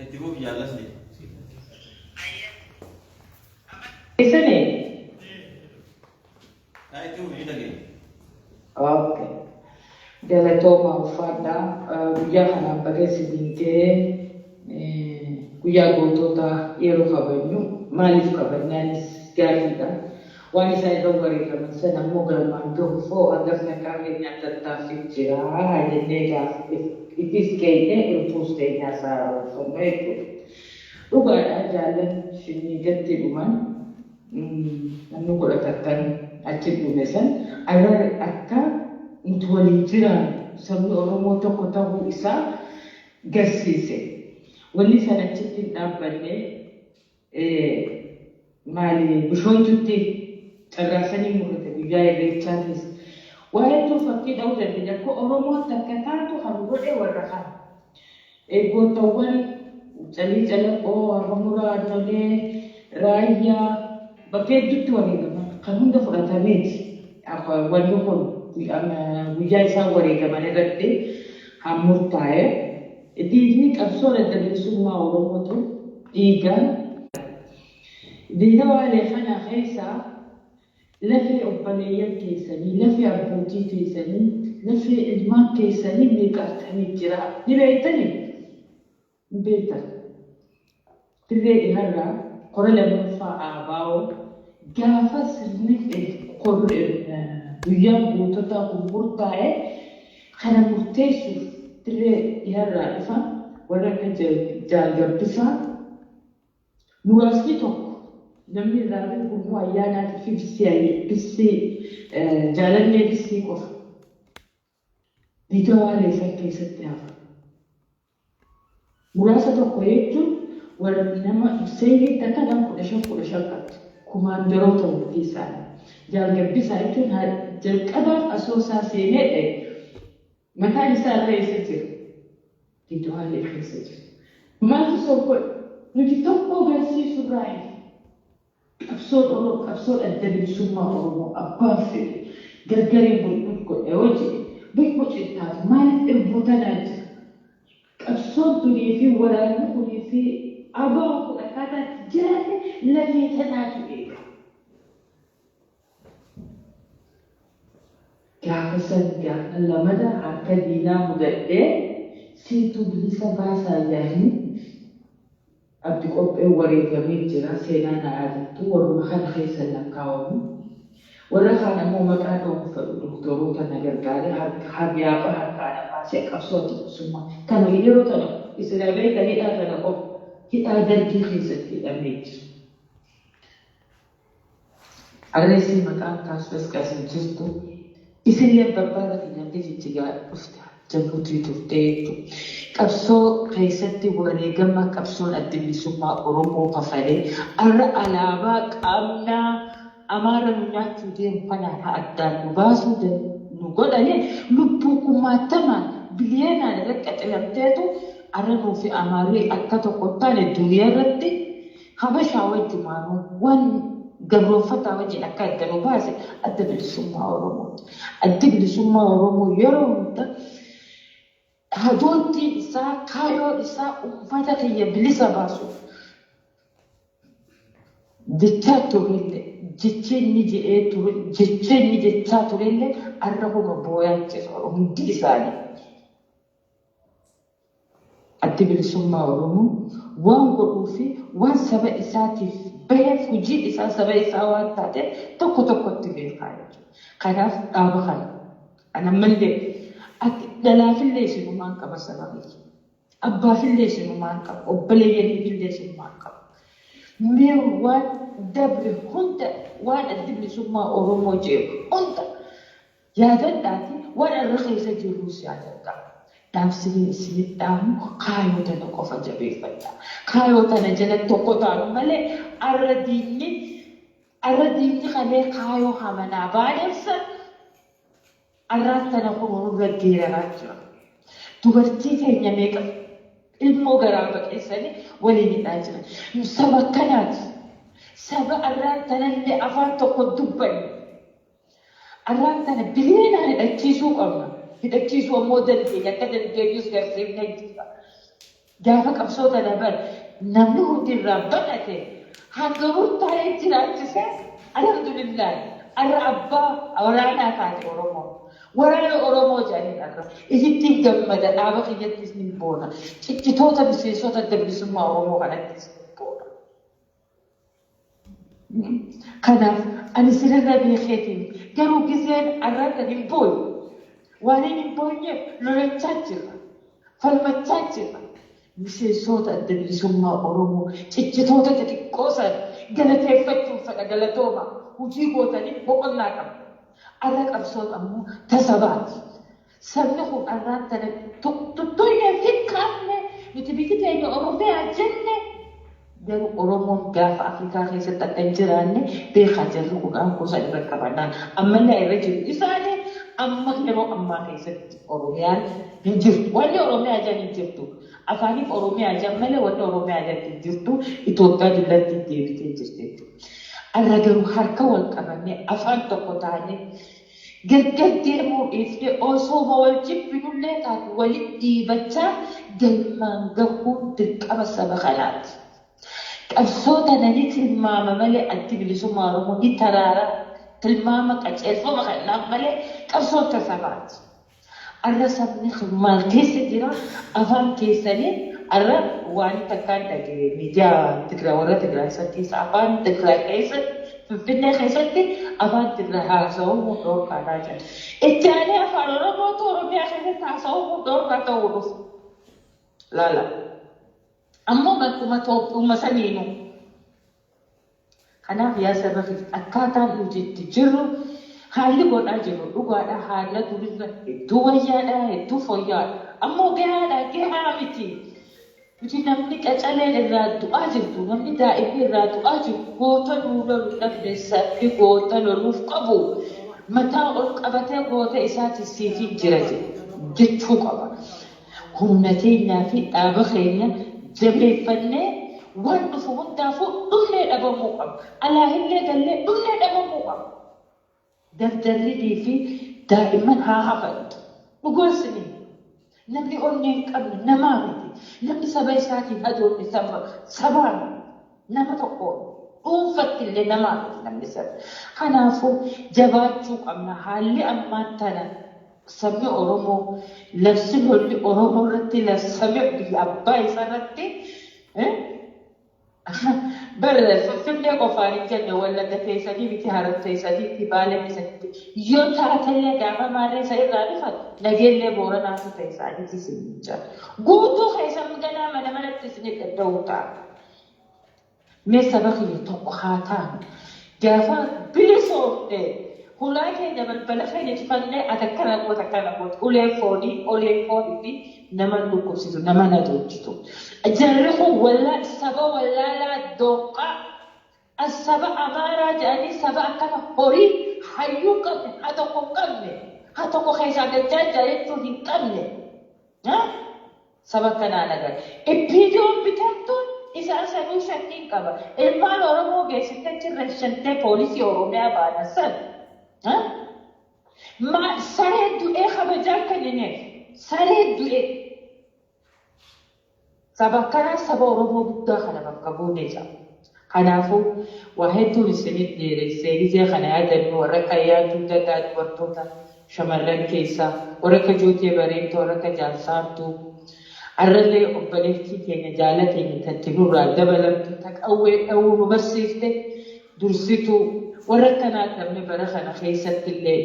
Itti fufi, jaallasni. Isini? Haa, itti fufi, ni dhageenya. Okay. Galatooma, ulfaadhaa. Guyyaa kanaaf baga isiniin ga'ee. Guyyaa gootota yeroo kabajnu maaliif kabajnaanis gaariidha. Waan isaan irra wareegaman sana immoo galmaan gahuuf hoo hangafni akka keenyaa tattaaffii jira jennee gaaf ifis keenye irbuus keenyaa isaa haaromfannu jechuudha. Dhugaadha, jaallan shinniigatti dhuman, namni 11n achi dhume san akka nuti waliin jiraannu, sabni Oromoo tokko ta'uu isaa garsiise. Wanni san achitti hin dhaabbanne. Maali, Bishoontutti carraasanii murate guyyaa Irreechaatis. Waa hedduu fakkii dha'uu dandeenya. Akka Oromoon takka taatu kan godhe warra kana. Gootawwan Calii Calaqoo, Harma Muraa, Annolee, Raayyaa bakka hedduutti wareegaman kan hunda fudhatameeti. Wanni kun guyyaa isaan wareegaman irratti kan murtaa'e. Dhiigni qabsoo adda bilisummaa Oromoo tun dhiigaan dhiiga waalee kana keessaa lafee obboleeyyan keessanii, lafee abbootii keessanii, lafee ilmaan keessanii meeqaatamii jira. Ni beektanii? Hin beektan. Dirree dhiharraa kora lammaffaa ABO gaafa sirni guyyaan goototaa kun murtaa'e kana murteessuuf dirree dhiharraa dhufa warra akka Jaalgabbisaa muraasni tokko, namni irraa beeku Gurmuu Ayyaanaatii fi Bissii, Jaalannee Bissii qofa. Dhiiga waalee san keessatti hafa. Muraasa tokko jechuun warra nama seelii takka nama 15 15 qabdi. Kumaandaroota walitti isaanii. Jaalgabbisaa jechuun jalqabaaf Asoosaa seenee dha'e. Mataan isaa irra eessa jira? Gidduu keessa jira. Maaltu soo godhe? Nuti tokko agarsiisurraa hin. Qabsoon Oromoo, qabsoon adda bilisummaa Oromoo abbaan fedhe gargariin bulbul godhe yoo jedhe bulbul taatu maaliif irbuu tanaa jira? Qabsoon tunii fi waraanni kunii fi ABO'n kun akkaataa itti jiraate lafee tanaatu eega. Gaafa san gaafa lamada harka diinaa mudadhee siitu bilisa baasaa jedhanii Abdi Qophee wareegamee jira. Seenaa na yaadattu warruma kana keessa lakkaawamu. Warra kaan ammoo maqaa dha'uun fedhu, doktoroota na gargaare, yaaba harkaa na baasee qabsoo adda bilisummaa. Kana yeroo tana isin beektan hidhaa tana qofa hidhaa Dargii keessatti hidhamee jira. Arreessi maqaan kaasuus qasin jirtu isillee barbaada kiyyaan jijjigaa dhufte jabuutii turtee jechuudha. Qabsoo keessatti wareegama qabsoon adda bilisummaa Oromoo kafalee arra alaabaa qaamnaa Amaara nu nyaachuu deemu kanaan haa addaan nu baasuu nu godhanii lubbuu kumaatamaan biliyeenaan irratti qaxilamteetu arra nuu fi Amaarri akka tokko hin taane duniyaa irratti Habashaa wajjumaanuu waan gabroonfataa wajjin akka adda nu baase adda bilisummaa Oromooti. Addi bilisummaa Oromoo yeroo hunda hadooltiin isaa kaayoon isaa uummata kiyya bilisa baasuuf jechaa turellee jecha inni je'ee ture jecha inni jechaa turellee arra homa booyaa jira hundi isaanii. Addi bilisummaa Oromoo waan godhuu fi waan saba isaatiif baheef hojiin isaa saba isaa waan taateef tokko tokkotti beekaa jechuudha. Kanaaf dhaaba kana ani ammallee ati dhalaafillee isinumaan qaba saba kiyya. Abbaafillee isinumaan qaba. Obboleeyyaniifillee isinumaan qaba. Mee waan dabre hunda waan addi bilisummaa Oromoo jedhu hunda yaadadhaati waan irra keessa jirrus yaadadhaa. Dhaamsiniin isinit dhaamu kaayoo tana qofa jabeeffadha. Kaayoo tana jala tokko taanu malee arra diinni arra diinni kalee kaayoo hamanaa baaneef san arraan tana kunoo nurra geeraraa jira. Dubartii teenya meeqa ilmoo garaa baqeessanii waliin hidhaa jiran. Nu saba akkanaati. Saba arraan tanallee afaan tokko dubbanne. Arraan tana biliyeenaan hidhachiisuu qabna. Hidhachiisuu ammoo dandeenya. Akka dandeenyus garsiifnee jirra. Gaafa qabsoo tana bar namni hundi irraa baqate hanga murtaa'ee jiraachise alhamdulillah arra abbaa waraanaa taate Oromoon. Waraana Oromoo jedhaniin arra. Isittiin gammada dhaaba kiyyattis nin boona. Ciccitoota miseensota adda bilisummaa Oromoo kanattis nin boona. Kanaaf ani sirrirra beekeetiin garuu gizeen arraan hin booyu. Waan hin boonyeef lolachaa jirra. Falmachaa jirra. Miseensota adda bilisummaa Oromoo ciccitoota xixiqqoo san galateeffachuun fedha galatooma. Hojii gootanii boqonnaa qabna. Arra qabsoon ammoo tasabaati. Sabni kun arraan tana tuttuyyee fikkaanne nuti biyyi teenya Oromiyaa jenne garuu Oromoon gaafa Afrikaa keessatti akka hin jiraanne beekaa jarri kun aangoo san irra qabannaan ammallee irra jiru isaanii amma yeroo ammaa keessatti Oromiyaan hin jirtu. Wanni Oromiyaa jedhan hin jirtu. Afaaniif Oromiyaa jedhan malee wanni Oromiyaa jedhan hin jirtu. Itoophiyaa dullatti deebitee jirti jechuudha. Arra garuu harka wal qabannee afaan tokko taanee gargar deemuu dhiifnee osooma wal jibbinullee taatu walitti dhiibachaa galmaan gahuun dirqama saba kanaati. Qabsoo tana ni tilmaama malee addi bilisummaa Oromoo ni taraara tilmaama qajeelfama kanaaf malee qabsoon tasabaati. Arra sabni maal keessa jira afaan keessanii arra waan takkaan dhagaye miidiyaa Tigraay warra Tigraay san keessa afaan Tigraay keessatti Finfinnee keessatti afaan Tigraay haasa'uu dhorkaadhaa jira. Itti aanee afaan Oromootu Oromiyaa keessatti haasa'uu dhorkaa ta'uu dhufu. Laala. Ammoo bakkuma Itoophiyaa saniinuu. Kanaaf yaa saba kiyya akkaataan nuti itti jirru haalli godhaa jirru dhugaadha haala durirra hedduu wayyaadha hedduu fooyya'aadha. Ammoo gahaadha gahaa miti. Nuti namni qacaleen irraa du'aa jirtu namni daa'imni irraa du'aa jirtu goota nuu lolu dhabne sabni goota loluuf qabu mataa ol qabatee goota isaati siifin jira jechuu qaba. Humna teenyaa fi dhaaba keenya jabeeffannee waan dhufu hundaafuu dhumnee dhabamuu qaba. Alaahillee gallee dhumnee dhabamuu qaba. Dardarridii fi daa'imman haa hafan. Dhugaan sinii namni onnee hin qabne namaa miti. Namni saba isaatiin hadoonne saba sabaan nama tokko dhuunfatti illee namaa miti namni saba. Kanaafuu jabaachuu qabna. Haalli ammaan tana sabni Oromoo labsi lolli Oromoo irratti labsame biyya abbaa isaa irratti bar Finfinnee qofaan hin jenne Wallagga teessanii miti Harar teessaniitti Baalee teessaniitti yoo taatellee gaafa maarree isa irraa dhufan nageellee Booranaatu teessaaniiti isin jira. Guutuu keessan ganaa mana manatti isin dhadha'uu ta'a. Mee saba kiyya tokko haa taanu. Gaafa bilisoomne hulaa keenya balbala keenya cufannee ati akkana goota akkana goota ulee foonii ulee foonii fi nama dhukkubsitu nama na tolchitu. Jarri kun wallaa saba wallaalaa doqqa saba Amaaraa jedhanii saba akkana horii hayyuu hin qabne haa tokko hin qabne haa tokko keessaa gajjaajjaa jechuu hin qabne. Saba kanaan agarra. Ippiidiyoon bitamtuun isaan sanuu shakkiin qaba. Ilmaan Oromoo geessitee achirra shantee poolisii Oromiyaa baanan san. Saree du'ee kabajaa kennineef. Saree du'ee. Saba akkanaa saba Oromoo guddaa kana bakka buunee jira. Kanaafuu waa hedduun isinitti dheeressee gizee kana yaadannu warra akka yaaduu danda'a dubartoota shamarran keessaa warra akka Jootee Bareentoo warra akka Jaarsaartuu arrallee obboleettii keenya jaala keenya tatti nurraa dabalamtu taqawwee dhawuu nu barsiifte dursituu warra akkanaa dhabne bara kana keessatti illee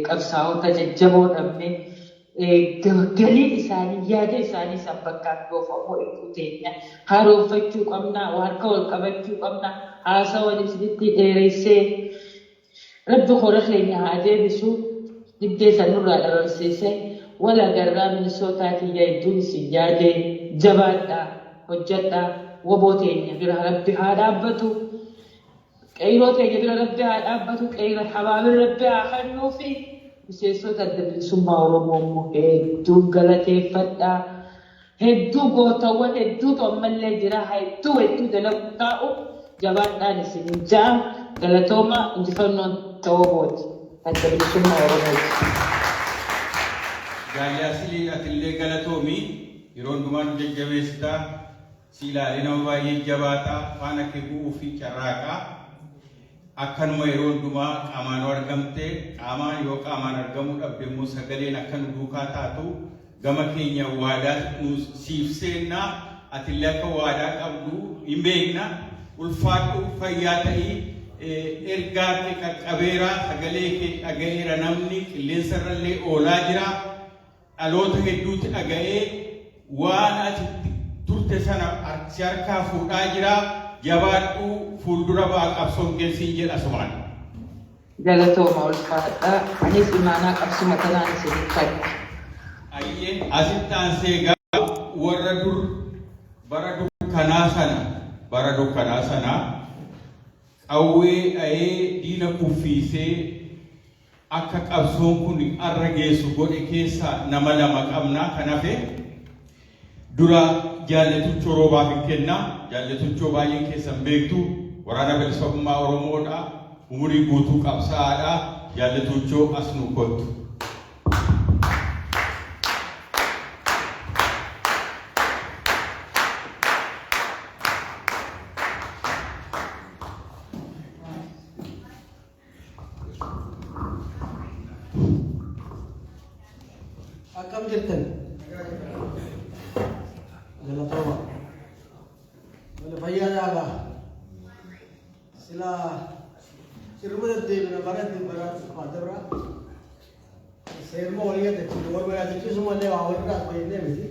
qabsaa'ota jajjaboo dhabne galii isaanii yaada isaanii san bakkaan goofamu hedduu teenya haaromfachuu qabna harka wal qabachuu qabna haasawan isinitti dheeressee Rabbi hora keenya haa deebisu diddee san nurraa dhabamsiise wal agarraa Minisootaa kiyya hedduun isin yaade jabaadhaa hojjadhaa woboo teenya bira Rabbi haa dhaabbatu qeyroo teenya bira Rabbi haa dhaabbatu qeyroo habaabir Rabbi haa kennuufi miseensota adda bilisummaa Oromoo immoo hedduun galateeffadhaa. Hedduu gootawwan hedduutu ammallee jira hedduu hedduu dalagu taa'u jabaadhaan isinin ja'a galatooma injifannoon ta'uu adda bilisummaa Oromooti. Gaayyasilii atillee galatoomi yeroo hundumaa nu jajjabeessitaa si ilaalee nama baay'ee jabaataa faana kee bu'uu fi carraaqaa akkanuma yeroo hundumaa qaamaan yoo argamte qaamaan yoo qaamaan argamuu dhabde immoo sagaleen akka nu duukaa taatu gama keenya waadaa nu siif seennaa atillee akka waadaa qabdu hin beekna ulfaadhu fayyaa ta'ii ergaa kee qaqqabeera sagalee kee dhaga'eera namni qilleensa irrallee oolaa jira dhaloota hedduutti dhaga'ee waan ati turte sana si harkaa fuudhaa jira jabaadhu fuuldura ba'a qabsoon keessin jedha sumaan. Galatooma ulfaadhaa anis imaanaa qabsuma tanaan isiniif kadha. Ayyee asitti aansee gaa warra dur bara dukkanaa sana bara dukkanaa sana qawwee dha'ee diina kuffiisee akka qabsoon kun arra geessu godhe keessa nama lama qabna kan hafe dura Jaallatuchoo Roobaaf hin kenna. Jaallatuchoo baay'een keessan beektu waraana bilisummaa Oromoodha. Umurii guutuu qabsaa'aadha. Jaallatuchoo as nu kottu. Akkam jirtan? Galatooma. Wala fayyaa dhaagaa. Sila sirba deddeebina bara bara dabra. Seeruma walii yaadachiisu wal yaadachiisu malee waa walirraa fayyadamee miti.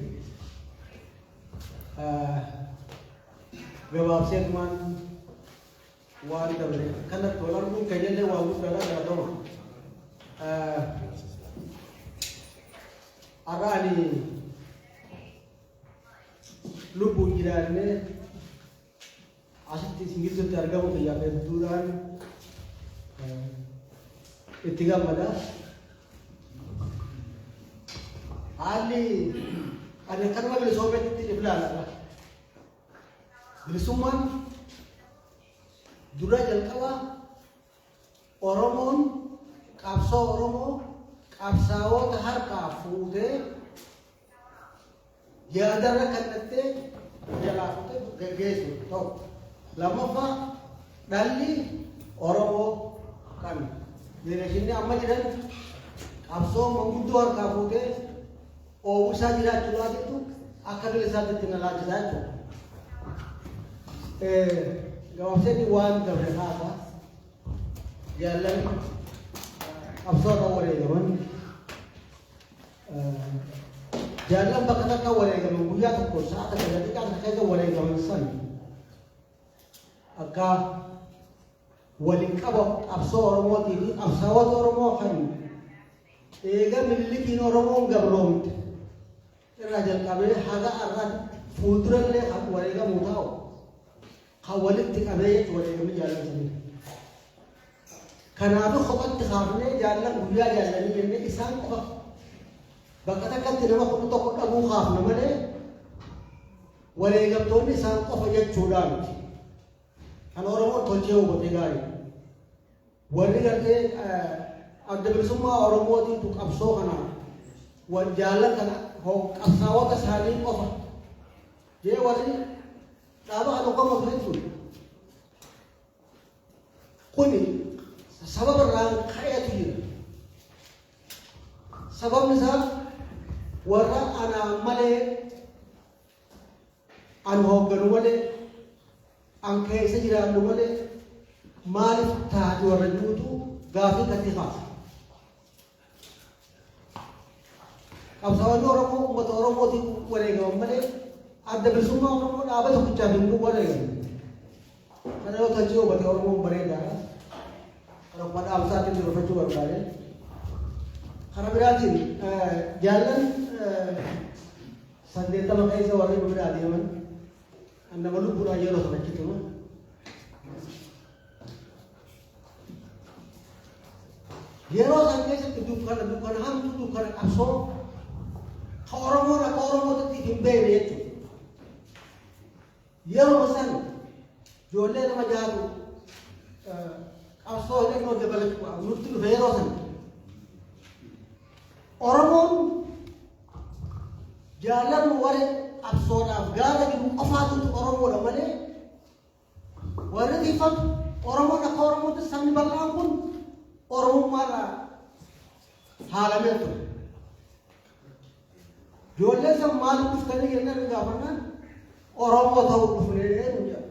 Gabaabseetumaan waan dabre kanatti wal arguun keenyallee waan guddaadha galatooma. Har'a ani lubbuun jiraannee asitti isin gidduutti argamu kiyyaaf hedduudhaan itti gammada. Haalli ani akkanuma bilisoometti if ilaala. Bilisummaan dura jalqaba Oromoon qabsoo Oromoo qabsaa'ota harkaa fuutee yaadarra kennattee jalaa fuutee geggeessu tokko. Lammaffaa dhalli Oromoo kan jenereeshinii amma jiran qabsoo manguddoo harkaa fuutee oomishaa jiraachuudhaatitu akka bilisaatti itti na laalchisaa jechuudha. Gabaabseetti waan dabre kaasa jaallan qabsoo irra wareegaman jaallan bakka takka wareegaman guyyaa tokko sa'a takka daqiiqaa takka keessa wareegaman san akka Waliin qaba qabsoo Oromootii fi qabsaa'ota Oromoo kan eega Minilikiin Oromoon gabroomte irraa jalqabee haga har'aatti fuuldurallee kan wareegamuu taa'u kan walitti qabee jechuun wareegamni jaallan sanii. Kanaafuu kophatti kaafnee jaallan guyyaa jaallanii jennee isaan qofa bakka takkatti nama 11 dhabuu kaafna malee wareegamtoonni isaan qofa jechuudhaa miti. Kan Oromoon tolchee hubatee gaarii. Warri gartee Adda Bilisummaa Oromootiitu qabsoo kana jaallan kana qabsaa'ota isaanii qofa jee warri dhaaba kana hoggamu jechuudha. Kuni sababa irraan ka'eetu jira. Sababni isaa warra anaan malee, an hoogganu malee, an keessa jiraannu malee maaliif taati warra jirutu gaafii gatii kaasa. Qabsaa'onni Oromoo uummata Oromootiin wareegaman malee Adda Bilisummaa Oromoo dhaaba tokkichaaf hin wareegamne. Kana yoo tolchee hubate Oromoon bareedaadha. Kana akkuma dhaamsaatiin dabarfachuu barbaade. Kana biraatiin jaallan 80 keessa warri nu biraa deeman kan nama lubbuudhaan yeroo sana achi turu. Yeroo san keessatti dukkana, dukkana hamtuu, dukkana qabsoo ka Oromoon akka Oromootti hin beekne jechuudha. Yeroo san ijoollee nama jaatu qabsoo hidhannoo dabalachuu nutti dhufe yeroo san. Oromoon jaallan warri qabsoodhaaf gaara jiru qofaatu Oromoodha malee warri tiifatu Oromoon akka Oromootti sabni bal'aan kun Oromummaarraa haalamee ture. Ijoolleen san maaliif dhuftanii jennaan nu gaafannaan Oromoo ta'uu dhufnee nu jedhan.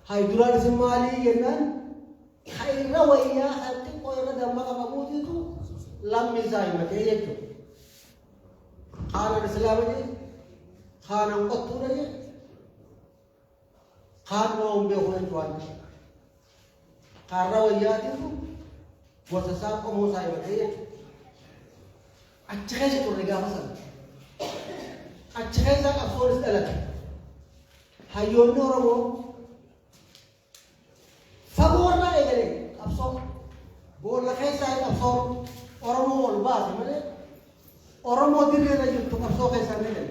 Hay duraan isin maalii jennaan ka irra wayyaa kan xiqqoo irra dammaqa qabuutitu lammii isaa himatee jechuudha. Kaanan Islaama jee, kaanan qottuudha jee, kaan waa hin beeku jechuudha. Kaarra wayyaatiitu gosa isaa qomoo isaa himatee jechuudha. Achi keessa turre gaafa sana. Achi keessa qabsoonis dhalate. Hayyoonni Oromoo fagoo irraa eegale qabsoo boolla keessaa qabsoon Oromoo ol baase malee Oromoo dirree irra jirtu qabsoo keessaa hin eegale.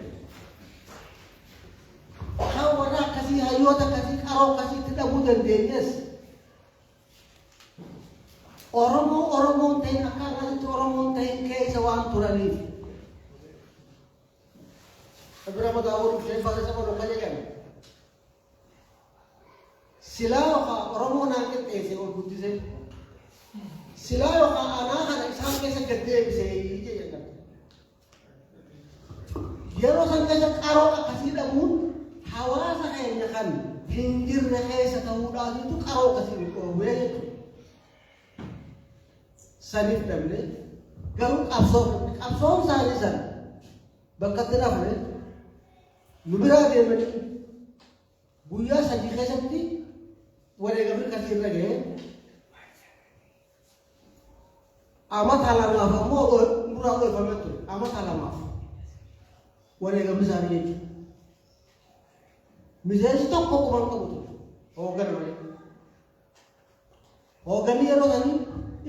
Kan warra akkasii, hayyoota akkasii, qaroo akkasiitti dhabuu dandeenyes Oromoo Oromoon ta'in akka har'aatti Oromoon ta'in keessa waan turaniif. Bira mataa oolu isheen baasa oolu kan jedhan. Silaa yookaan Oromoo naan qixxeesse ol guddise. Silaa yookaan anaa kana isaan keessa gad deebise jedhan. Yeroo san keessa qaroo akkasii dhabuun hawaasa keenya kan hin jirre keessa ta'uudhaatiitu qaroo akkasii nu dhoowwee jechuudha. Saniif dhabne garuu qabsoo qabsoon isaanii sana bakka itti nafne nu biraa deemanii guyyaa 3 keessatti wareegamni kasii irra ga'ee amata 2f ammoo nurraa dhoofamee ture. Amata 2f wareegamni isaanii jechuudha. Miseensi tokko quban qabu ture. Hooggana malee. Hoogganni yeroo sanii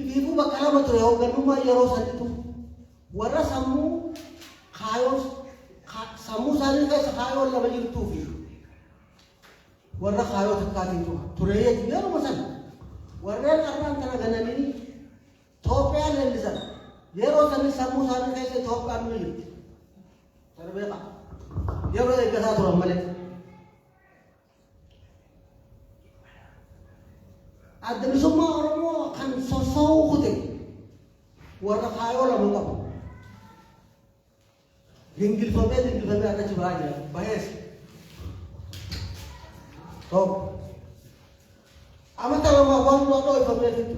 ifiifuu bakka lama ture hooggannummaa yeroo saniitu warra sammuu kaayoon sammuu isaanii keessa kaayoon lama jirtuu fi warra kaayoo takkaatiitu ture jechuudha. Yeruma sana warreen har'aan tana gananii Itoophiyaa leellisan yeroo sanii sammuu isaanii keessa Itoophiyaan ni jirti. Sana beekaa. Yeroo eeggataa turan malee. Adda Bilisummaa Oromoo kan sossoo'uu kute warra kaayoo lama qabu. Gingilfamee gingilfamee har'a achi bahaa jira. Bahees. Tokko. Amata 2f waan duraa dhooyfamee jirtu.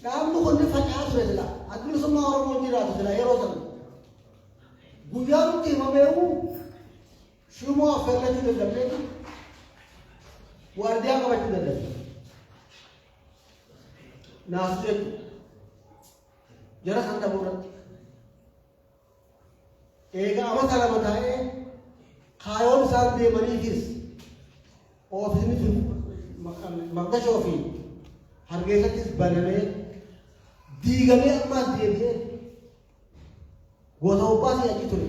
Dhaabni kun ni faca'aa ture sila. Adda Bilisummaa Oromoo hin jiraatu sila yeroo sana. Guyyaa nutti himameewu shumoo affeellachuu dadhabneeti. Waardiyaa qabachuu dadhabe. Naasuu jechuudha. Jara san dhabuu irratti. Eega amata 2 taa'ee kaayoon isaan deemaniifis oofisni Maqdashoo fi Hargeessattis banamee diigamee ammaas deebi'ee goota obbaasii achi ture.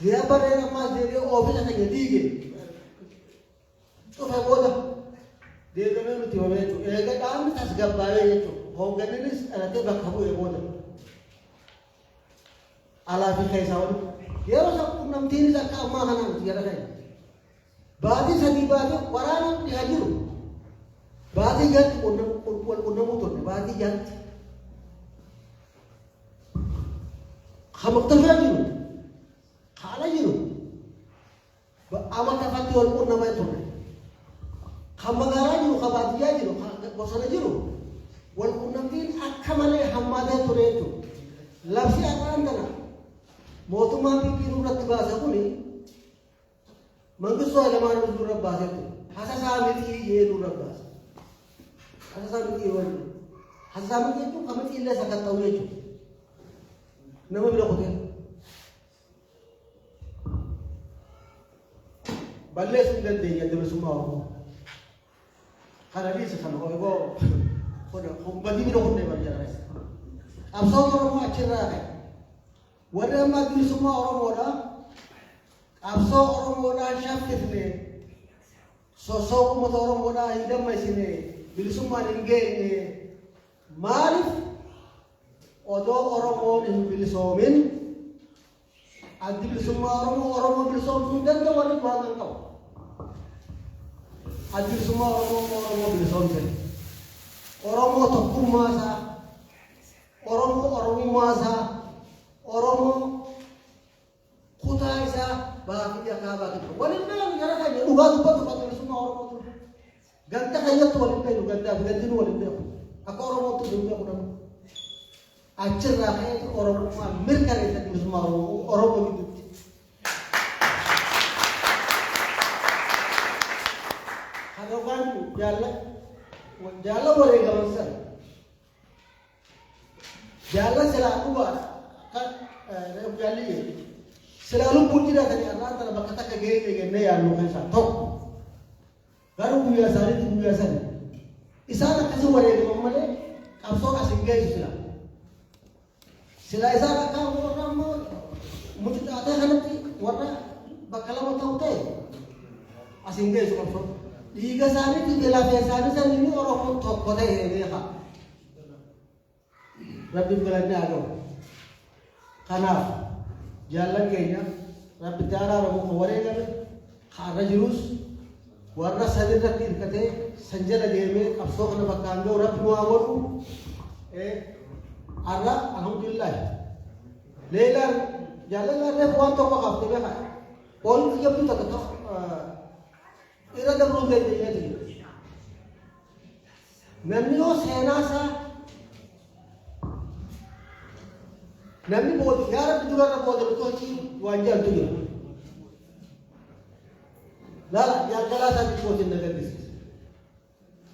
Ziyaa Barreen ammaas deebi'ee oofisa keenya diige cufe booda deebi'amee nutti himamee jechuudha. Eega dhaabni tasgabbaa'ee jechuudha. Hoogganninis dhalatee bakka bu'ee booda. Alaa fi keessaa walitti. Yeroo san qunnamtiinis akka ammaa kanaa miti jara keenya. Baatii 3 baatii waraana dhiha jiru. Baatii 6tti wal qunnamuu turre baatii 6tti. Ka Muqtashaa jiru, ka ala jiru, amata fatti wal qunnamee turre. Ka magaalaa jiru, ka baadiyyaa jiru, ka bosona jiru wal qunnamtiin akka malee hammaatee ture jechuudha. Labsi har'aan tana mootummaan PP nurratti baase kuni Mangistuu Hayilamaariyaam nurra baasee ture. Hasasaa mixii jee nurra baase. Hasasaa mixii yoo jedhu. Hasasaa mixii jechuun kan mixii illee sakatta'u jechuudha. Nama bira kutee. Balleessuu hin dandeenye Adda Bilisummaa Oromoo. Kana dhiise kana hoygoo kun badii bira kunnee bar jara. Qabsoon Oromoo achirraa ka'e. Warri amma Adda Bilisummaa Oromoodha. Qabsoo Oromoodhaa shaffifne, sossoo uummata Oromoodhaa hin dammaysine, bilisummaan hin geenye. Maaliif odoo Oromoon hin bilisoomin Addi Bilisummaa Oromoo Oromoo bilisoomsuu hin danda'u warri du'aa kan qabu. Addi Bilisummaa Oromoo Oromoo bilisoomse. Oromoo tokkummaa isaa, Oromoo Oromummaa isaa, Oromoo kutaa isaa bahaa fi dhiha kaabaa kibba. Waliin beeknu jara keenya dhugaa dubbatu kan bilisummaa Oromoo ture. Ganda keenyatti waliin beeknu gandaa fi gandinuu waliin beeku. Akka Oromootti waliin beeku namni. Achirraa ka'eetu Oromummaa mirkaneessa bilisummaa Oromoo Oromoo gidduutti. Kan yookaan jaalla jaalla wareegaman sana Jaallan silaa dhugaadha. Akka reefu jaalli jedhe. Silaa lubbuun jiraatanii har'aan tana bakka takka geenye jennee yaadnu keessaa tokko. Garuu guyyaa isaaniitti guyyaa sani. Isaan akkasii wareegaman malee qabsoon as hin geessu silaa. Silaa isaan akka warra amma mucucaatee kanatti warra bakka lama ta'u ta'e as hin geessu qabsoon. Dhiiga isaaniitii fi lafee isaanii saniin Oromoon tokko ta'e beeka. Rabbiif galanni haa ga'u. Kanaaf jaallan keenya Rabbitti araaramu kan wareegame ka arra jirus warra san irratti hirkatee san jala deemee qabsoo kana bakkaan ga'u Rabbi nu haa godhu. Arra alhamdulillah. Leelaan jaallan reefu waan tokko kaafte beekaa. Ooltu jabduu takka irra dabruu hin dandeenyeetu jira. Namni yoo seenaa isaa namni booda yaa rabbi durarra booda nu tolchii waan jedhantu jira. Laala jaalgalaa isaa xiqqootiin na gaddisiisa.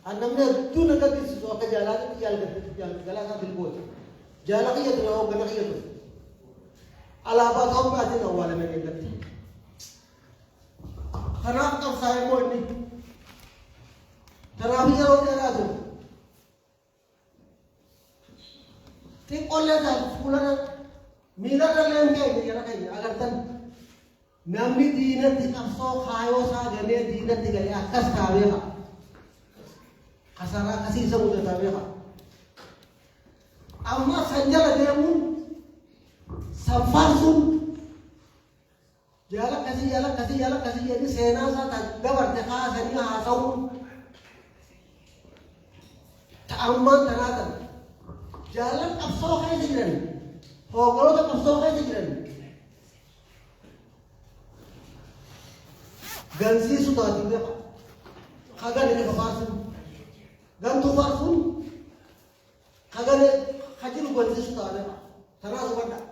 An namni hedduu na gaddisiisu akka jaalaatitti jaalgalaa isaa bilbooti. Jaala kiyya ture hooggana kiyya ture. Alaabaa Itoophiyaatiin awwaalame eeggatti. Kanaaf qabsaa'e moo inni? Kanaaf yeroo dheeraa ture. Xiqqoollee taatu fuularra miilarra illee hin geenye jara keenya agartan. Namni diinatti qabsoo kaayoo isaa ganee diinatti gale akkas ta'a beeka. Kasaraa akkasii isa mudataa beeka. Amma san jala deemuun san faarsuun Jaala akkasii jaala akkasii jaala akkasii jedhanii seenaa isaa ta dabarte kaasanii haasa'uun ta ammaan tanaa tana. Jaalan qabsoo keessa jiran hoogganoota qabsoo keessa jiran gansiisu taati beeka. Kagane qofa faarsuun gantuu faarsuun kagane ka jiru gansiisu ta'a beeka. Tanaas hubadhaa.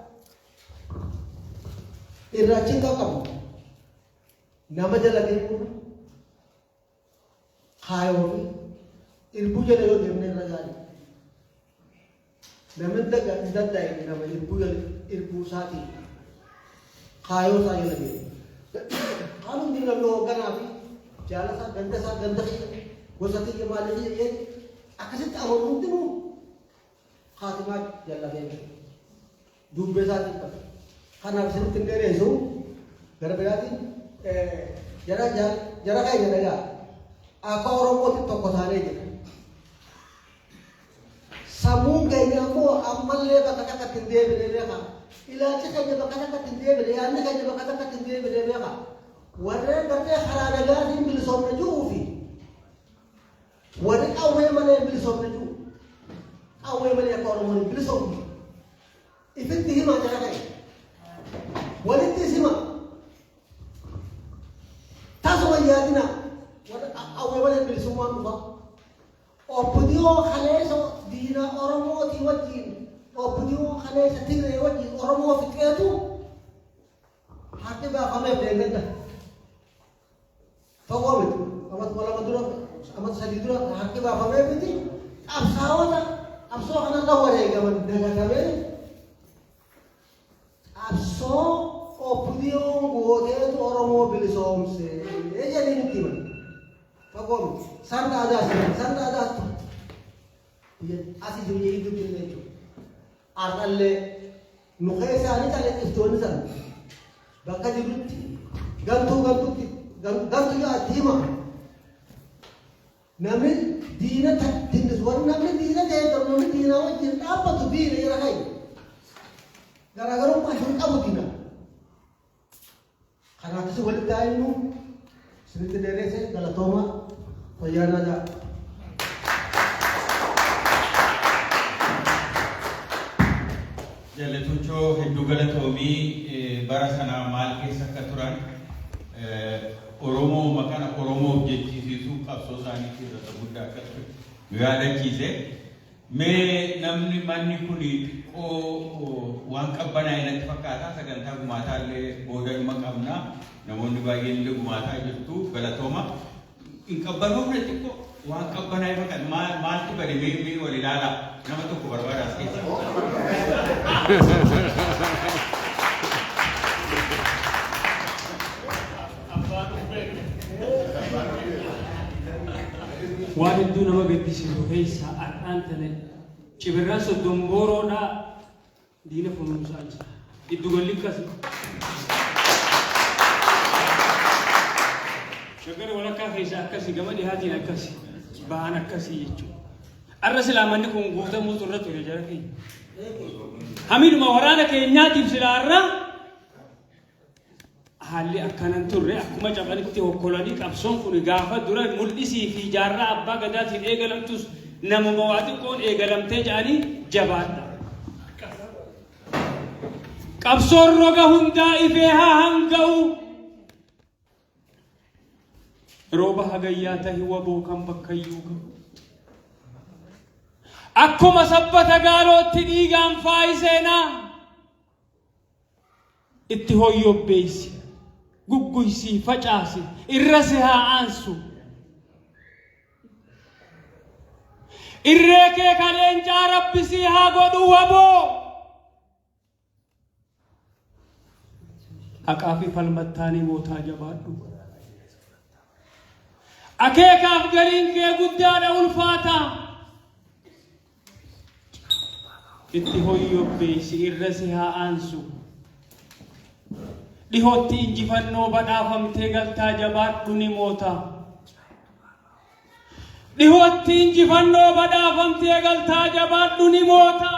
Irraa achi hin qaqqabu. Nama jala deemuun Kaayoo fi irbuu jala yoo deemne irra gaarii. Namni hin dadda'e nama irbuu jala irbuu isaatiin kaayoo isaa jala deema. Kaan hundi namni hoogganaa fi jaala isaa ganda isaa ganda kiyya gosa kiyya maalii kiyya jedhee akkasitti amanu hundinuu kaatimaa jallatee jira. Dubbee isaatiin qaba. Kanaaf isinitti hin dheeressu gara biraatiin jara jara keenya dhagaa akka Oromootti tokko taanee jira. Sammuun keenya ammoo ammallee bakka takkatti hin deebine beeka. Ilaalchi keenya bakka takkatti hin deebine, yaadni keenya bakka takkatti hin deebine beeka. Warreen gartee karaa nagaatiin bilisoomna ji'uu fi warri qawwee malee hin bilisoomne ji'u. Qawwee malee akka Oromoon hin bilisoomne. Ifitti himaa jara keenya. Walittis hima. Tasuma hin yaadina. Warra qawwee malee bilisummaan dhufa. Opdo kaleessa diina Oromootii wajjin opdo kaleessa Tigree wajjin Oromoo fixeetu harki baafameef deeggadda. Tokko miti. Amata 2000 dura, amata 3 dura harki baafameef miti. Qabsaa'ota qabsoo kanarra wareegaman dagatamee qabsoo OPDOn gooteetu Oromoo bilisoomse jedhanii nutti himan. Fagoo miti. Sarda adaas sarda adaas ture. Biyya asii jiru biyya gidduutti illee jechuudha. Har'allee nu keessaa ni calaqqiftoonni sana bakka jirrutti gantuu gantutti gantuu yaa'atti hima. Namni diina dinnis warri namni diina ta'e garuu namni diinaa wajjin dhaabbatu diina jara keenya. Garaagarummaa hin qabu diina. Kana akkasii walitti haa himnu isinitti dheeresse galatooma fayyaa naa ta'a. Jallatuchoo hedduu galatoomii bara sana maal keessa akka turan Oromooma kana Oromoof jechisiisuu qabsoo isaanii keessatti guddaa akka ture nu yaadachiise. Mee namni manni kun xiqqoo waan qabbanaa'e natti fakkaata. Sagantaa gumaataa illee booda numa qabna. Namoonni baay'een illee gumaataa jirtu. Galatooma. Hin qabbanoofne xiqqoo waan qabbanaa'e fakkaata. Maaltu bade mee mee wal ilaalaa. Nama tokko barbaada as keessa. Waan hedduu nama gaddisiisu keessaa har'aan tana cibirraan soddombooroodhaa diina funuunsaa jira. Giddu galli akkasi. Shaggar walakkaa keessa akkasi gama dhihaatiin akkasi bahan akkasii jechuudha. Arra silaa manni kun guutamuutu irra ture jara keenya. Hamiduma waraana keenyaatiif silaa arra Haalli akkana hin turre akkuma caphanitti hokkolanii qabsoon kun gaafa dura mul'isii fi jaarraa abbaa gadaatiin eegalamtus namuma waa xiqqoon eegalamtee ja'anii jabaadha. Qabsoon roga hundaa ifee haa hanga'u. Rooba hagayyaa tahi waboo kan bakkayyuu ga'u. Akkuma sabbata gaalootti dhiigaan faayi seenaa. Itti hoyyobbeeysi, gugguysii, facaasi, irra si haa aansu. Irree kee ka leencaa Rabbi sii haa godhu waboo. Haqaa fi falmattaanii mootaa jabaadhu. Akeekaaf galiin kee guddaadha ulfaataa. Itti hoyyobbeeysi irra si haa aansu. Dhihootti injifannoo badhaafamtee galtaa jabaadhu ni moota. Dhihootti injifannoo badhaafamtee galtaa jabaadhu ni moota.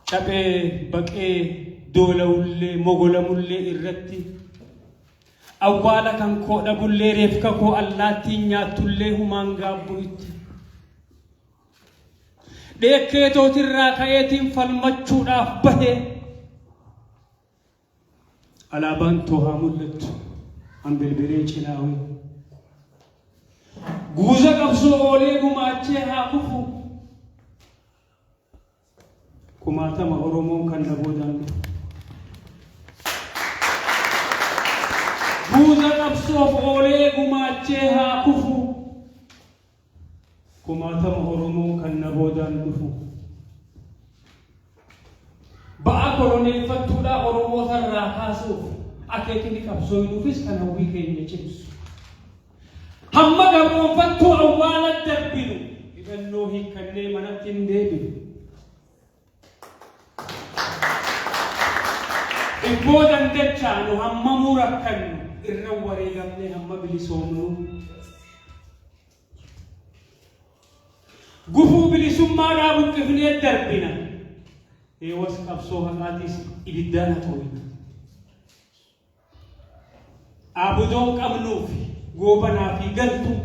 Caphee baqee doolawullee mogolamullee irratti awwaala kan koo dhabullee reefka koo allaattiin nyaattullee humaan gaabbu itti. Dheekkee tootirraa ka'eetiin falmachuudhaaf bahee Alaabaan too haa mul'attu an belbelee cinaawee. Guuza qabsoo oolee gumaachee haa kufu. Kumaatama Oromoon kan na boodaan dhufu. Qabsoof oolee gumaachee haa kufu. Kumaatama Oromoo kan na boodaan dhufu. Ba'aa koloneeffattuudhaa Oromoota irraa kaasuuf akeekni qabsooynuufis kan hawwii keenya cimsu. Hamma gabroonfattuu awwaala darbinu hidhannoo hiikkannee manatti hin deebinu. Ibboo dandachaanu hammamuu rakkannu irra wareegamnee hamma bilisoomnu. Gufuu bilisummaadhaa buqqifnee darbina. Eewas qabsoo haqaatiis ibiddaan haxooyna. Aabudoon qabnuuf goobanaa fi galtuu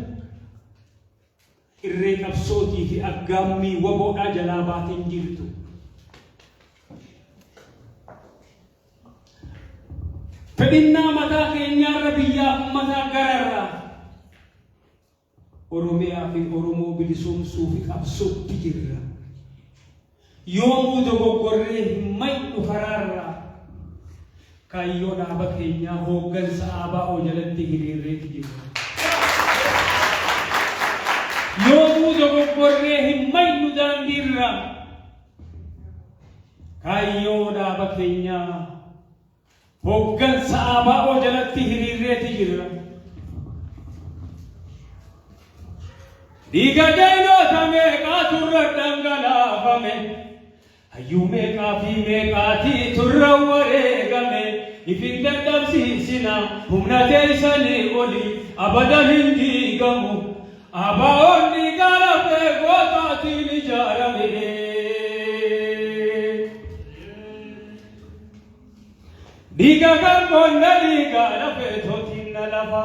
irree qabsootii fi aggaammii waboodhaa jalaa baateen jirtu. Fedhinnaa mataa keenyaarra biyyaaf ummataa gararraa Oromiyaa fi Oromoo bilisoomsuu fi qabsootti jirra. Yoomuu dogoggorree hin maqnu karaarraa. Kaayyoo dhaaba keenyaa hooggansa ABO jalatti hiriirreeti jirra. Yoomuu dogoggorree hin maqnu daandiirraa. Kaayyoo dhaaba keenyaa hooggansa ABO jalatti hiriirreeti jirra. Dhiiga jaynoota meeqaatu irra dhangalaafame. Hayyuu meeqaa fi meeqaatii turra wareegame. Ifin dadhabsiisina humna teessanii oli abadan hin diigamu. ABO'n dhiiga lafee gootaatiin ijaarame. Dhiiga kan qonna dhiiga lafee tootiin na lafa.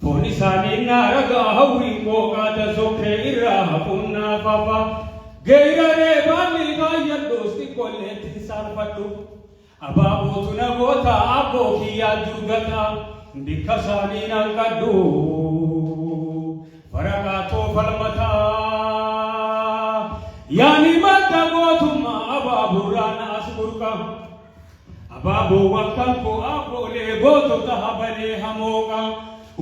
Foon isaanii na ragaa hawwiin qooqaata sokkee irraa hafuun naaf hafa. Geeraree baalli baay'adhuus xiqqoolleetti hin saalfadhu. Abaabootu na goota abboo kiyyaa durgata. Bikka isaanii nan qadhu. Waraqaa too falmataa. Yaani madda gootummaa abaaburraa na as burqa. Abaaboowwan kan koo abboolee gootota habalee hamooqa.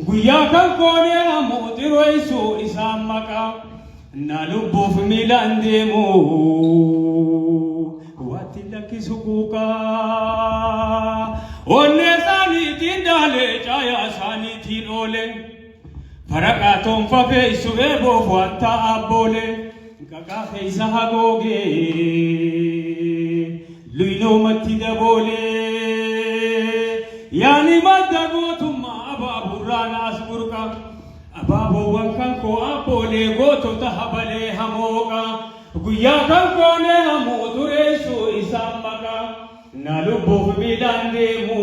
Guyyaa kan koonee hamoo xiroysuu isaan maqaa. Na lubbuuf miilaan deemu. Waatti lakkisu quuqaa. Onnee isaaniitiin daalee caayaa isaaniitiin oolee. Faraqaa toonfa feessu eeboof wanta abboolee. Qaqaa keessa hagoogee. Luynoomatti daboolee. Yaani madda gootummaa abaaburraa na as burqa. Abaaboowwan kan koo abboolee gootota habalee hamooqa. Guyyaa kan koonee hamuu tureessuu isaan maqaa. Na lubbuuf miilaan deemu.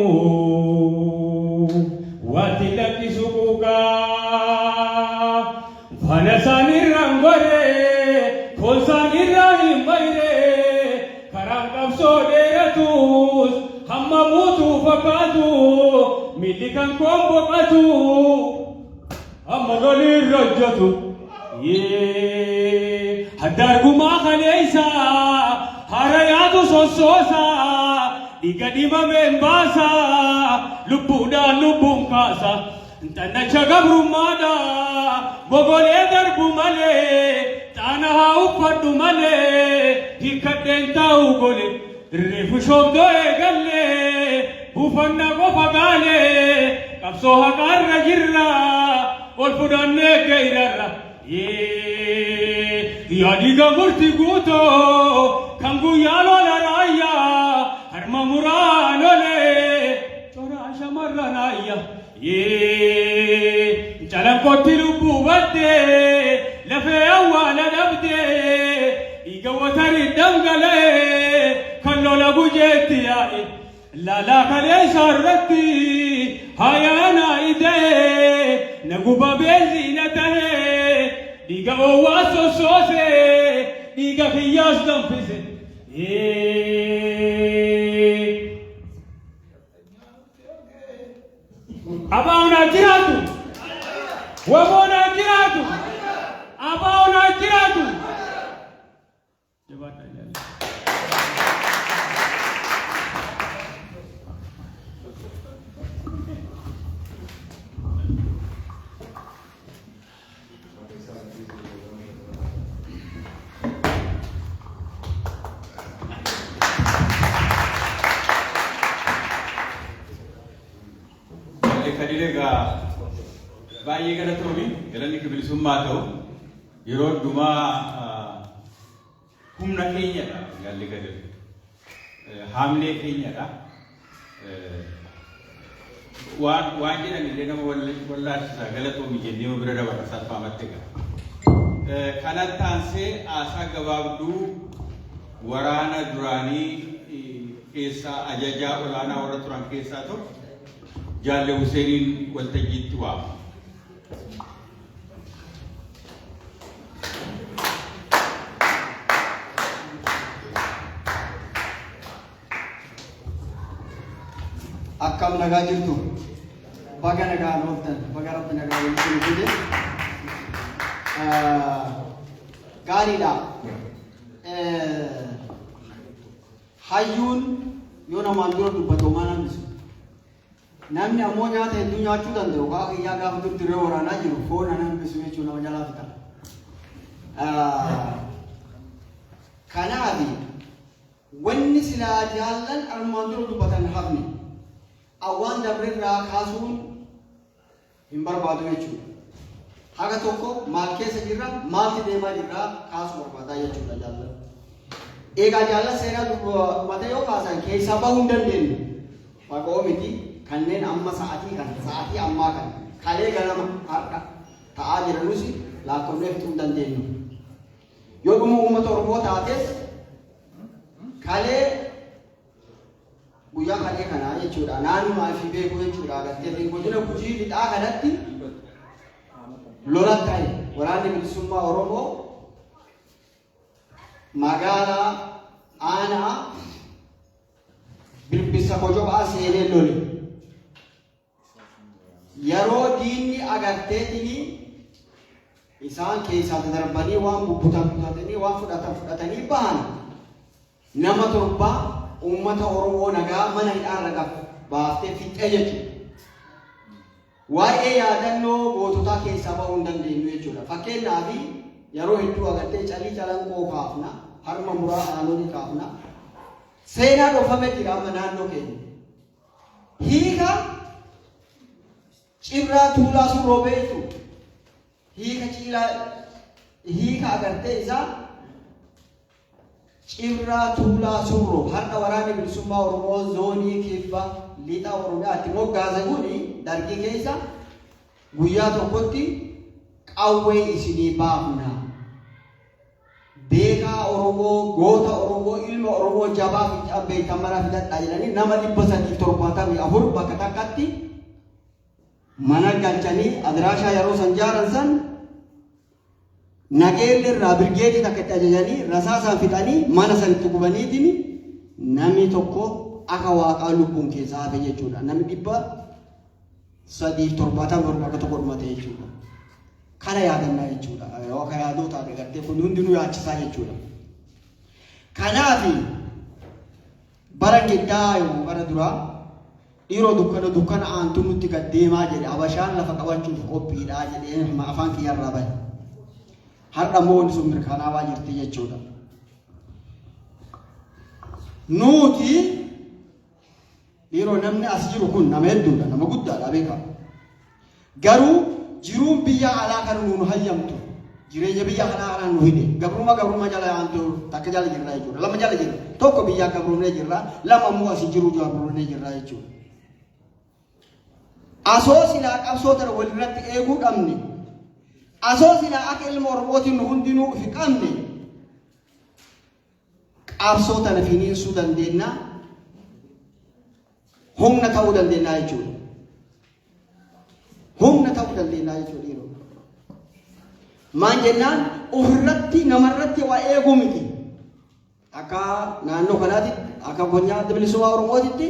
Waatti lakkisu quuqaa. Faana isaaniirraan goree foon isaaniirraa hin mayree. Karaan qabsoo dheeratus hamma muutuu fakkaatu miilli kan koon boqatu hamma galiirra hojjetu. Haddaargumaa kaleessa hara yaadu sossoosa dhiiga dhibameen baasa lubbuudhaan lubbuun kaasa. Xannacha gabrummaadha gogolee darbu malee xaana haa uffadhu malee hiikkadheen taa'u gole reefu shoobdoo eegallee buufanna qofa gaalee qabsoo haqaarra jirra ol fudhannee geeyrarra. Yaa dhiiga murti guutoo kan guyyaa lola raayyaa harma muraa lolee coraa shamarran ayyaa. Calanqootti lubbuu baddee lafee awwaala dhabdee dhiiga watarii dhangala'ee kan lola gujeetti yaa'e. Laalaa kaleessa irratti hayaanaa ida'ee na guba beelziina tahee dhiiga oowwaa sossoosee dhiiga kiyyaas danfise. Abaa'oon haa jiraatu! Waboon haa jiraatu! Abaa'oon haa jiraatu! Jabaadhaa jaalladha. Kadir egaa baay'ee galatoomi, galanni bilisummaa ta'u. Yeroo hundumaa humna keenyadha jaalli Kadir. Haamlee keenyadha. Waan jedhan illee nama wallaalchisa, galatoomi jennee bira dabarra salphaamatti egaa. Kanatti aansee haasaa gabaabduu waraana duraanii keessaa ajajaa olaanaa warra turan keessaa tokko Jaalle Huseeniin waltajjiitti waama. Akkam nagaa jirtu? Baga nagaan ooltan, baga Rabbi nagaa walitti nu fide. Gaariidha. Hayyuun yoo namaan dura dubbatu homaa namnisu. Namni ammoo nyaata hedduu nyaachuu danda'u kaa kiyyaa gaafa dur dirree waraanaa jiru foon ana hambisu jechuun nama jalaa fixa. Kanaaf wanni silaa jaallan armaan dura dubbatan hafne awwaan dabrerraa kaasuun hin barbaadu jechuudha. Haga tokko maal keessa jirra, maalti deemaa jirra kaasuu barbaadaa jechuudha jaallan. Egaa jaallan seenaa dhumate yoo kaasan keessaa bahuu hin dandeenyu. Fagoo miti, kanneen amma sa'atii kana, sa'atii ammaa kana, kalee ganama har'a ta'aa jiranus laakkofnee fixuu hin dandeenyu. Yoo dhuma uummata Oromoo taates kalee guyyaa kalee kanaa jechuudha naannuma fi beeku jechuudha agartee godina Gujii lixaa kanatti lola ta'e waraanni bilisummaa Oromoo magaalaa aanaa Birbissa Kojobaa seenee lole. Yeroo diinni agarteetini isaan keessaa dadarbanii waan bubbutan butatanii waan fudhatan fudhatanii bahan nama 7 uummata Oromoo nagaa mana hidhaarra qab baaftee fixxee jechuudha. Waa'ee yaadannoo goototaa keessaa bahuu hin dandeenyu jechuudha. Fakkeenyaaf yeroo hedduu agartee Calii Calanqoo kaafna, Harma Muraa Aanolii kaafna. Seenaa dhofame jira amma naannoo keenya. Hiika Cibraa Tuulaa Surroo beektu? Hiika ciilaa hiika agartee isaa Cibraa Tuulaa Surroo har'a Waraanni Bilisummaa Oromoo Zoonii Kibba Lixa Oromiyaatti moggaase kuni Dargii keessa guyyaa tokkotti qawwee isinii baafna. Beekaa Oromoo, goota Oromoo, ilma Oromoo jabaa fincaan beektan maraa fidadhaa jedhanii nama 374 bakka takkatti mana galchanii adiraashaa yeroo san jaaran san Nageelle irraa birgeedii takka itti ajajanii rasaasaan fixanii mana san itti gubaniitiin namni tokko akka waaqaa lubbuun keessaa hafe jechuudha. Namni 377 akka tokko dhumate jechuudha. Kana yaadannaa jechuudha. Yoo akka yaadoo taate gartee kun hundinuu yaachisaa jechuudha. Kanaaf bara giddaa yoo bara duraa dhiiroo dukkana dukkana aantu nutti gad deemaa jedhe, Habashaan lafa qabachuuf qophiidha jedhee afaan kiyyarraa bahe. Har'a immoo wanti sun mirkanaawaa jirti jechuudha. Nuti dhiiroo namni as jiru kun nama hedduudha, nama guddaadha beekaa. Garuu jiruun biyya alaa kan nuun hayyamtu jireenya biyya kanaa kanaan nu hidhe. Gabrummaa gabrummaa jala aantu takka jala jirra jechuudha. Lama jala jirra. Tokko biyyaa gabroomnee jirra. Lama immoo asii jiruu gabroomnee jirra jechuudha. Asoo silaa qabsoo tana walirratti eeguu dhabne. Asoo silaa akka ilma Oromootiin nu hundinuu ifi qabne. Qabsoo tana finiinsuu dandeenya. Humna ta'uu dandeenya jechuudha. Humna ta'uu dandeenya jechuudha dhiiroo. Maan jennaan ofirratti namarratti waa eeguu miti. Akka naannoo kanaatti, akka konyaa Adda Bilisummaa Oromootitti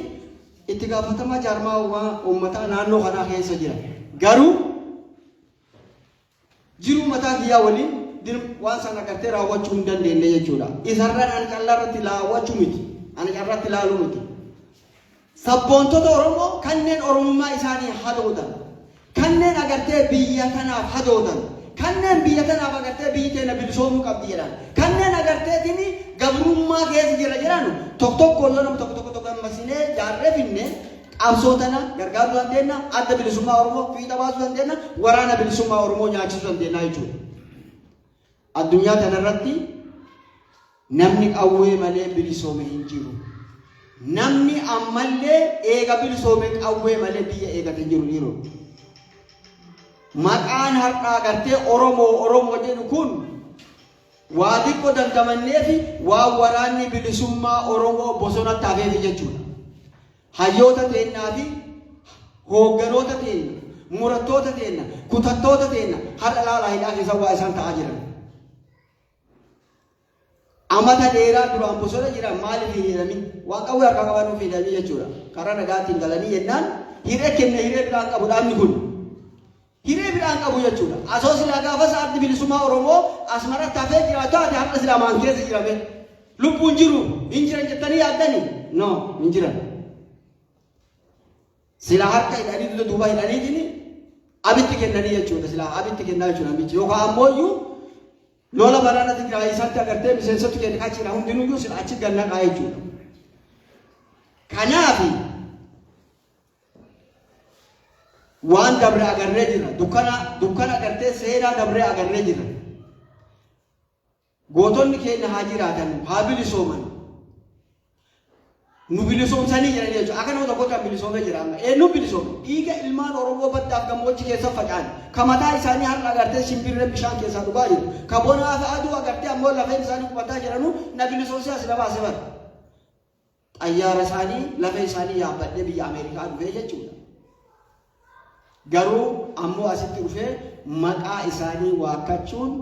itti gaafatamaa jaarmaa uummataa naannoo kanaa keessa jira. Garuu jiruu mataa kiyyaa waliin waan sana agartee raawwachuu hin dandeenye jechuudha. Isarraan ani callaa irratti raawwachuu miti. Ani carraatti ilaaluu miti. Sabboontota Oromoo kanneen Oromummaa isaanii hadoodan, kanneen agartee biyya tanaaf hadoodan, kanneen biyya tanaaf agartee biyyi teenya bilisoomuu qabdi jedhan, kanneen agarteetiin gabrummaa keessa jira jedhan tokko tokko yoo nama tokko tokko tokko masinee jaarree finne Qabsoo tana gargaaruu dandeenya, adda bilisummaa Oromoo fiixa baasuu dandeenya, waraana bilisummaa Oromoo nyaachisuu dandeenya jechuudha. Addunyaa tanarratti namni qawwee malee bilisoome hin jiru. Namni ammallee eega bilisoome qawwee malee biyya eegate hin jiru dhiiroo. Maqaan har'aa gartee Oromoo Oromoo jedhu kun waa xiqqoo dandamanneefi waan waraanni bilisummaa Oromoo bosonatti hafeefi jechuudha. Hayyoota teennaa fi hoogganoota teenna, murattoota teenna, kutattoota teenna har'a laalaa hidhaa keessa waa isaan ta'aa jiran. Amata dheeraa duraan bosona jiran maaliif hin hidhamin? Waan qawwee harkaa qabanuuf hin hidhamin jechuudha. Karaa nagaatiin galanii jennaan hiree kenne hiree biraan qabu dhaabni kun. Hiree biraan qabu jechuudha. Asoo silaa gaafas addi bilisummaa Oromoo Asmaratti hafee jiraatu taate har'a silaa maan keessa jirame. Lubbuun jiru hin jiran jettanii yaaddanii? No, hin jiran. Silaa harka hidhanii dugda duuba hidhaniitiin abitti kennanii jechuudha. Silaa abitti kennaa jechuudha namichi. Yookaan ammoo iyyuu lola waraana Tigraay isatti agartee miseensota keenya kachiidha hundinuyyuu sila achi gannaqaa jechuudha. Kanaaf waan dabre agarree jira. Dukkana dukkana agartee seenaa dabree agarree jira. Gootonni keenya haa jiraatan, haa bilisooman. Nu bilisoomsanii jiran jechuudha. Akka nama tokkotti kan bilisoomee jira amma. Eenyuun bilisoome? Dhiiga ilmaan Oromoo baddaaf gammoojjii keessa faca'an. Ka mataa isaanii har'a agartee shimbirreen bishaan keessaa dhugaa jiru. Ka bonaa fi aduu agartee ammoo lafeen isaanii qubataa jiranu na bilisoomsee as na baase bara. Xayyaara isaanii lafee isaanii yaabbadhee biyya Ameerikaa dhufee jechuudha. Garuu ammoo asitti dhufee maqaa isaanii waakkachuun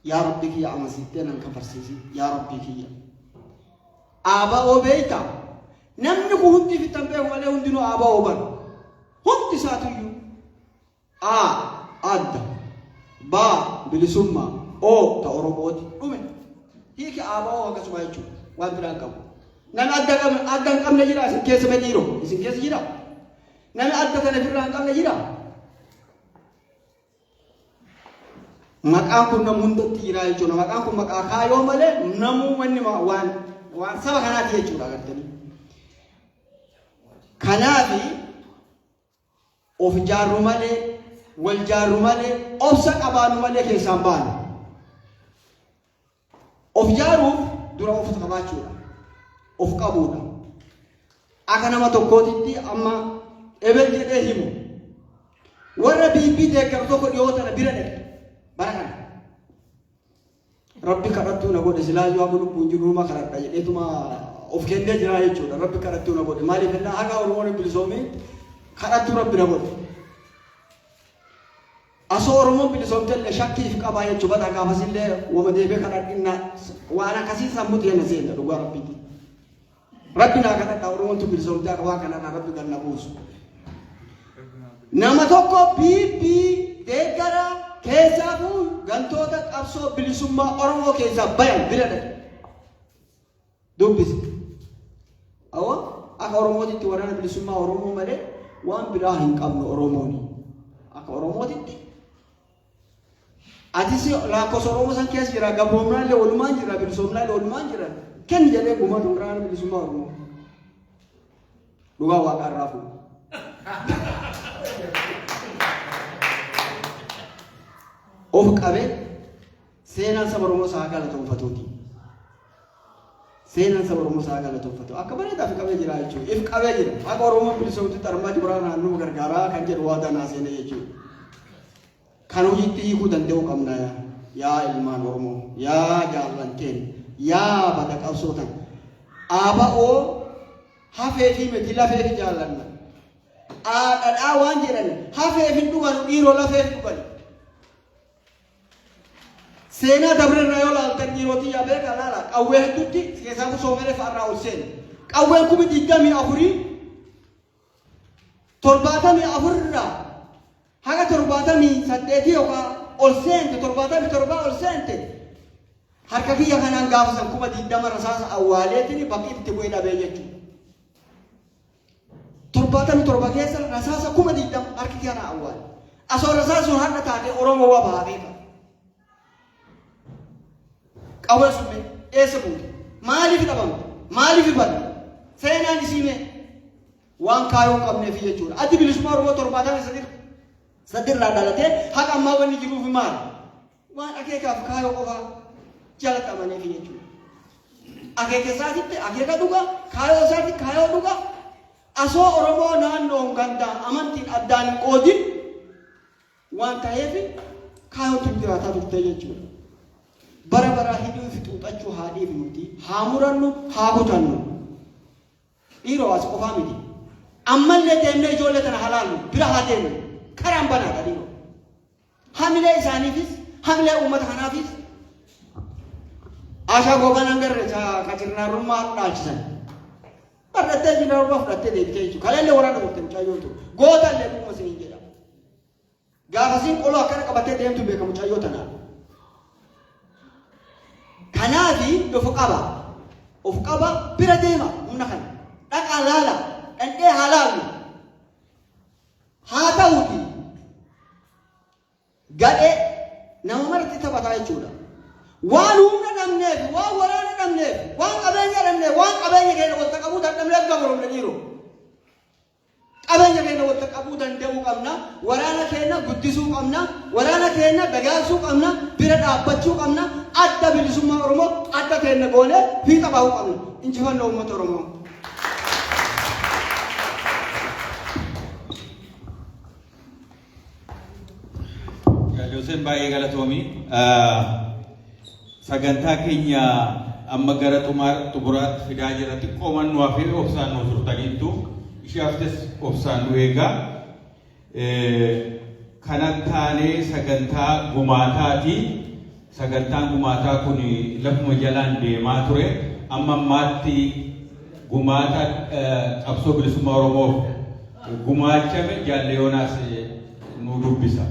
yaa Rabbii kiyya amansiiftee nan kafarsiisi yaa Rabbii kiyya. ABO beektaa? Namni kun hundi fittan beeku malee hundinuu ABO bara. Hundi isaatuyyuu. A. Adda. B. Bilisummaa. O. Ta Oromooti. Dhume. Hiiki ABO akkasuma jechuudha. Waan biraa hin qabu. Namni adda qabne adda hin qabne jira isin keessa mee dhiiroo? Isin keessa jira? Namni adda kana ofirraa hin qabne jira? Maqaan kun nama hundatti jira jechuudha. Maqaan kun maqaa kaayoo malee namuu wanni waan waan saba kanaati jechuudha agartanii. Kanaafi Of jaarru malee, wal jaarru malee, obsa qabaannu malee keessaan baanu. Of jaaruuf dura of qabaachuudha. Of qabuudha. Akka nama tokkootitti amma ebel jedhee himu. Warra BB deeggaru tokko dhiyoo tana bira dhaqe. Bara kana. Rabbi kadhattuu na godhe silaayyuu haga lubbuun jiru numa kadhadha jedheetuma of kennee jira jechuudha. Rabbi kadhattuu na godhe maaliif jennaan haga Oromoon hin bilisoomee kadhattuu Rabbi na godhe. Asoo Oromoon bilisoomte illee shakkiif qabaa jechuudha. Bata gaafasillee wama deebee kadhadhinna waan akkasii sammuu teena seena dhugaa Rabbiiti. Rabbi naa kadhadha Oromoon tun bilisoomte akka waan kanarraa Rabbi gad na buusu. Nama tokko PP deeggara keessaafuu gantoota qabsoo bilisummaa Oromoo keessaa bayan bira dhaqe. Dubbise. Awwa akka Oromootitti waraana bilisummaa Oromoo malee waan biraa hin qabnu Oromooni. Akka Oromootitti Atis lakkoofsa Oromoo san keessa jira gabroomnaa illee walumaan jira bilisoomnaa illee walumaan jira kenni jedhee gumatu waraana bilisummaa Oromoo. Dhugaa waaqaa irraa fuudha. Of qabee seenaan saba Oromoo isaa galatoonfatuuti. Seenaan saba Oromoo isaa galatoonfatu. Akka bareedaaf qabee jira jechuudha. If qabee jira. Haqa Oromoon bilisoomtutti armaa jibraa naannoo gargaaraa kan jedhu waadaa naa seenee jechuudha. Kan hojiitti hiikuu danda'uu qabna yaa ilmaan Oromoo, yaa jaallan keenya, yaa bada qabsoo tan. ABO hafee fi miti lafee fi jaallanna. Dhadhaa waan jedhan hafee fi dhuganu dhiiroo lafee fi dhugani. Seenaa dabrerraa yoo laaltan dhiirotii yaa beekaa laala qawwee hedduutti keessaa soomeree fa'arraa ol seene. Qawween 24,000 74 irraa haga 78 yookaan ol seente 77 ol seente harka kiyya kanaan gaafa san 20,000 rasaasa awwaaleetiin bakki itti bu'ee dhabee jechuudha. 77 keessa rasaasa 20,000 harki kiyya naa awwaale. Asoo rasaasa sun har'a taate Oromoo waa bahaa beeka. Qawwee sun mee eessa buute? Maaliif dhabamte? Maaliif badde? Seenaan isii mee? Waan kaayoo hin qabneef jechuudha. Addi Bilisummaa Oromoo 73 irraa dhalatee haqa ammaa wanni jiruuf maali? Waan akeekaaf kaayoo qofaa jalatti amaneef jechuudha. Akeeka isaatitti akeeka dhugaa, kaayoo isaatti kaayoo dhugaa. Asoo Oromoo naannoon gandaan amantiin addaan hin qoodin waan ta'eef kaayoon tun jiraataa turte jechuudha. Bara baraa hidhuu fi xuuxachuu haa dhiifnuuti, haa murannu, haa kutannu. Dhiiroo as qofaa miti. Ammallee deemnee ijoollee tana haa laallu, bira haa deemnu. Karaan banaadha dhiiroo. Hamilee isaaniifis, hamilee uummata kanaafis Ashaa Goobanaan garre ka jirnaarummaa dhaalchisan. Barrattee jirnaarummaa fudhattee deebitee jechuudha. Kaleellee waraana turte mucayyoon tun. Goota illee dhuguma isiniin jedha. Gaafasiin qoloo akkana qabattee deemtu beeka mucayyoo tanaan. Kanaafi of qaba. Of qaba bira deema humna kana. Dhaqaa laala. Dhandhee haa laallu. Haa ta'uti gadhee nama maratti taphataa jechuudha. Waan humna dhabneef, waan waraana dhabneef, waan qabeenya dhabneef, waan qabeenya keenya walitti qabuu dadhabneef gabaroomne dhiiroo. Qabeenya keenya walitti qabuu danda'uu qabna. Waraana keenya guddisuu qabna. Waraana keenya dagaagsuu qabna. Bira dhaabbachuu qabna. Adda Bilisummaa Oromoo adda keenya goonee fiixa bahuu qabna. Injifannoo uummata Oromoo. Jaaloseen baay'ee galatoomi. Sagantaa keenya amma gara xumuraatti fidaa jira. Xiqqoo nu hafee obsaan nu turtaniittu. Ishee haftes obsaan nu eegaa. Kana taanee sagantaa gumaataati. Sagantaan gumaataa kun lafuma jalaan deemaa ture. Amma ammaatti gumaata qabsoo bilisummaa Oromoof gumaachame Jaalle Yoonaas nu dubbisa.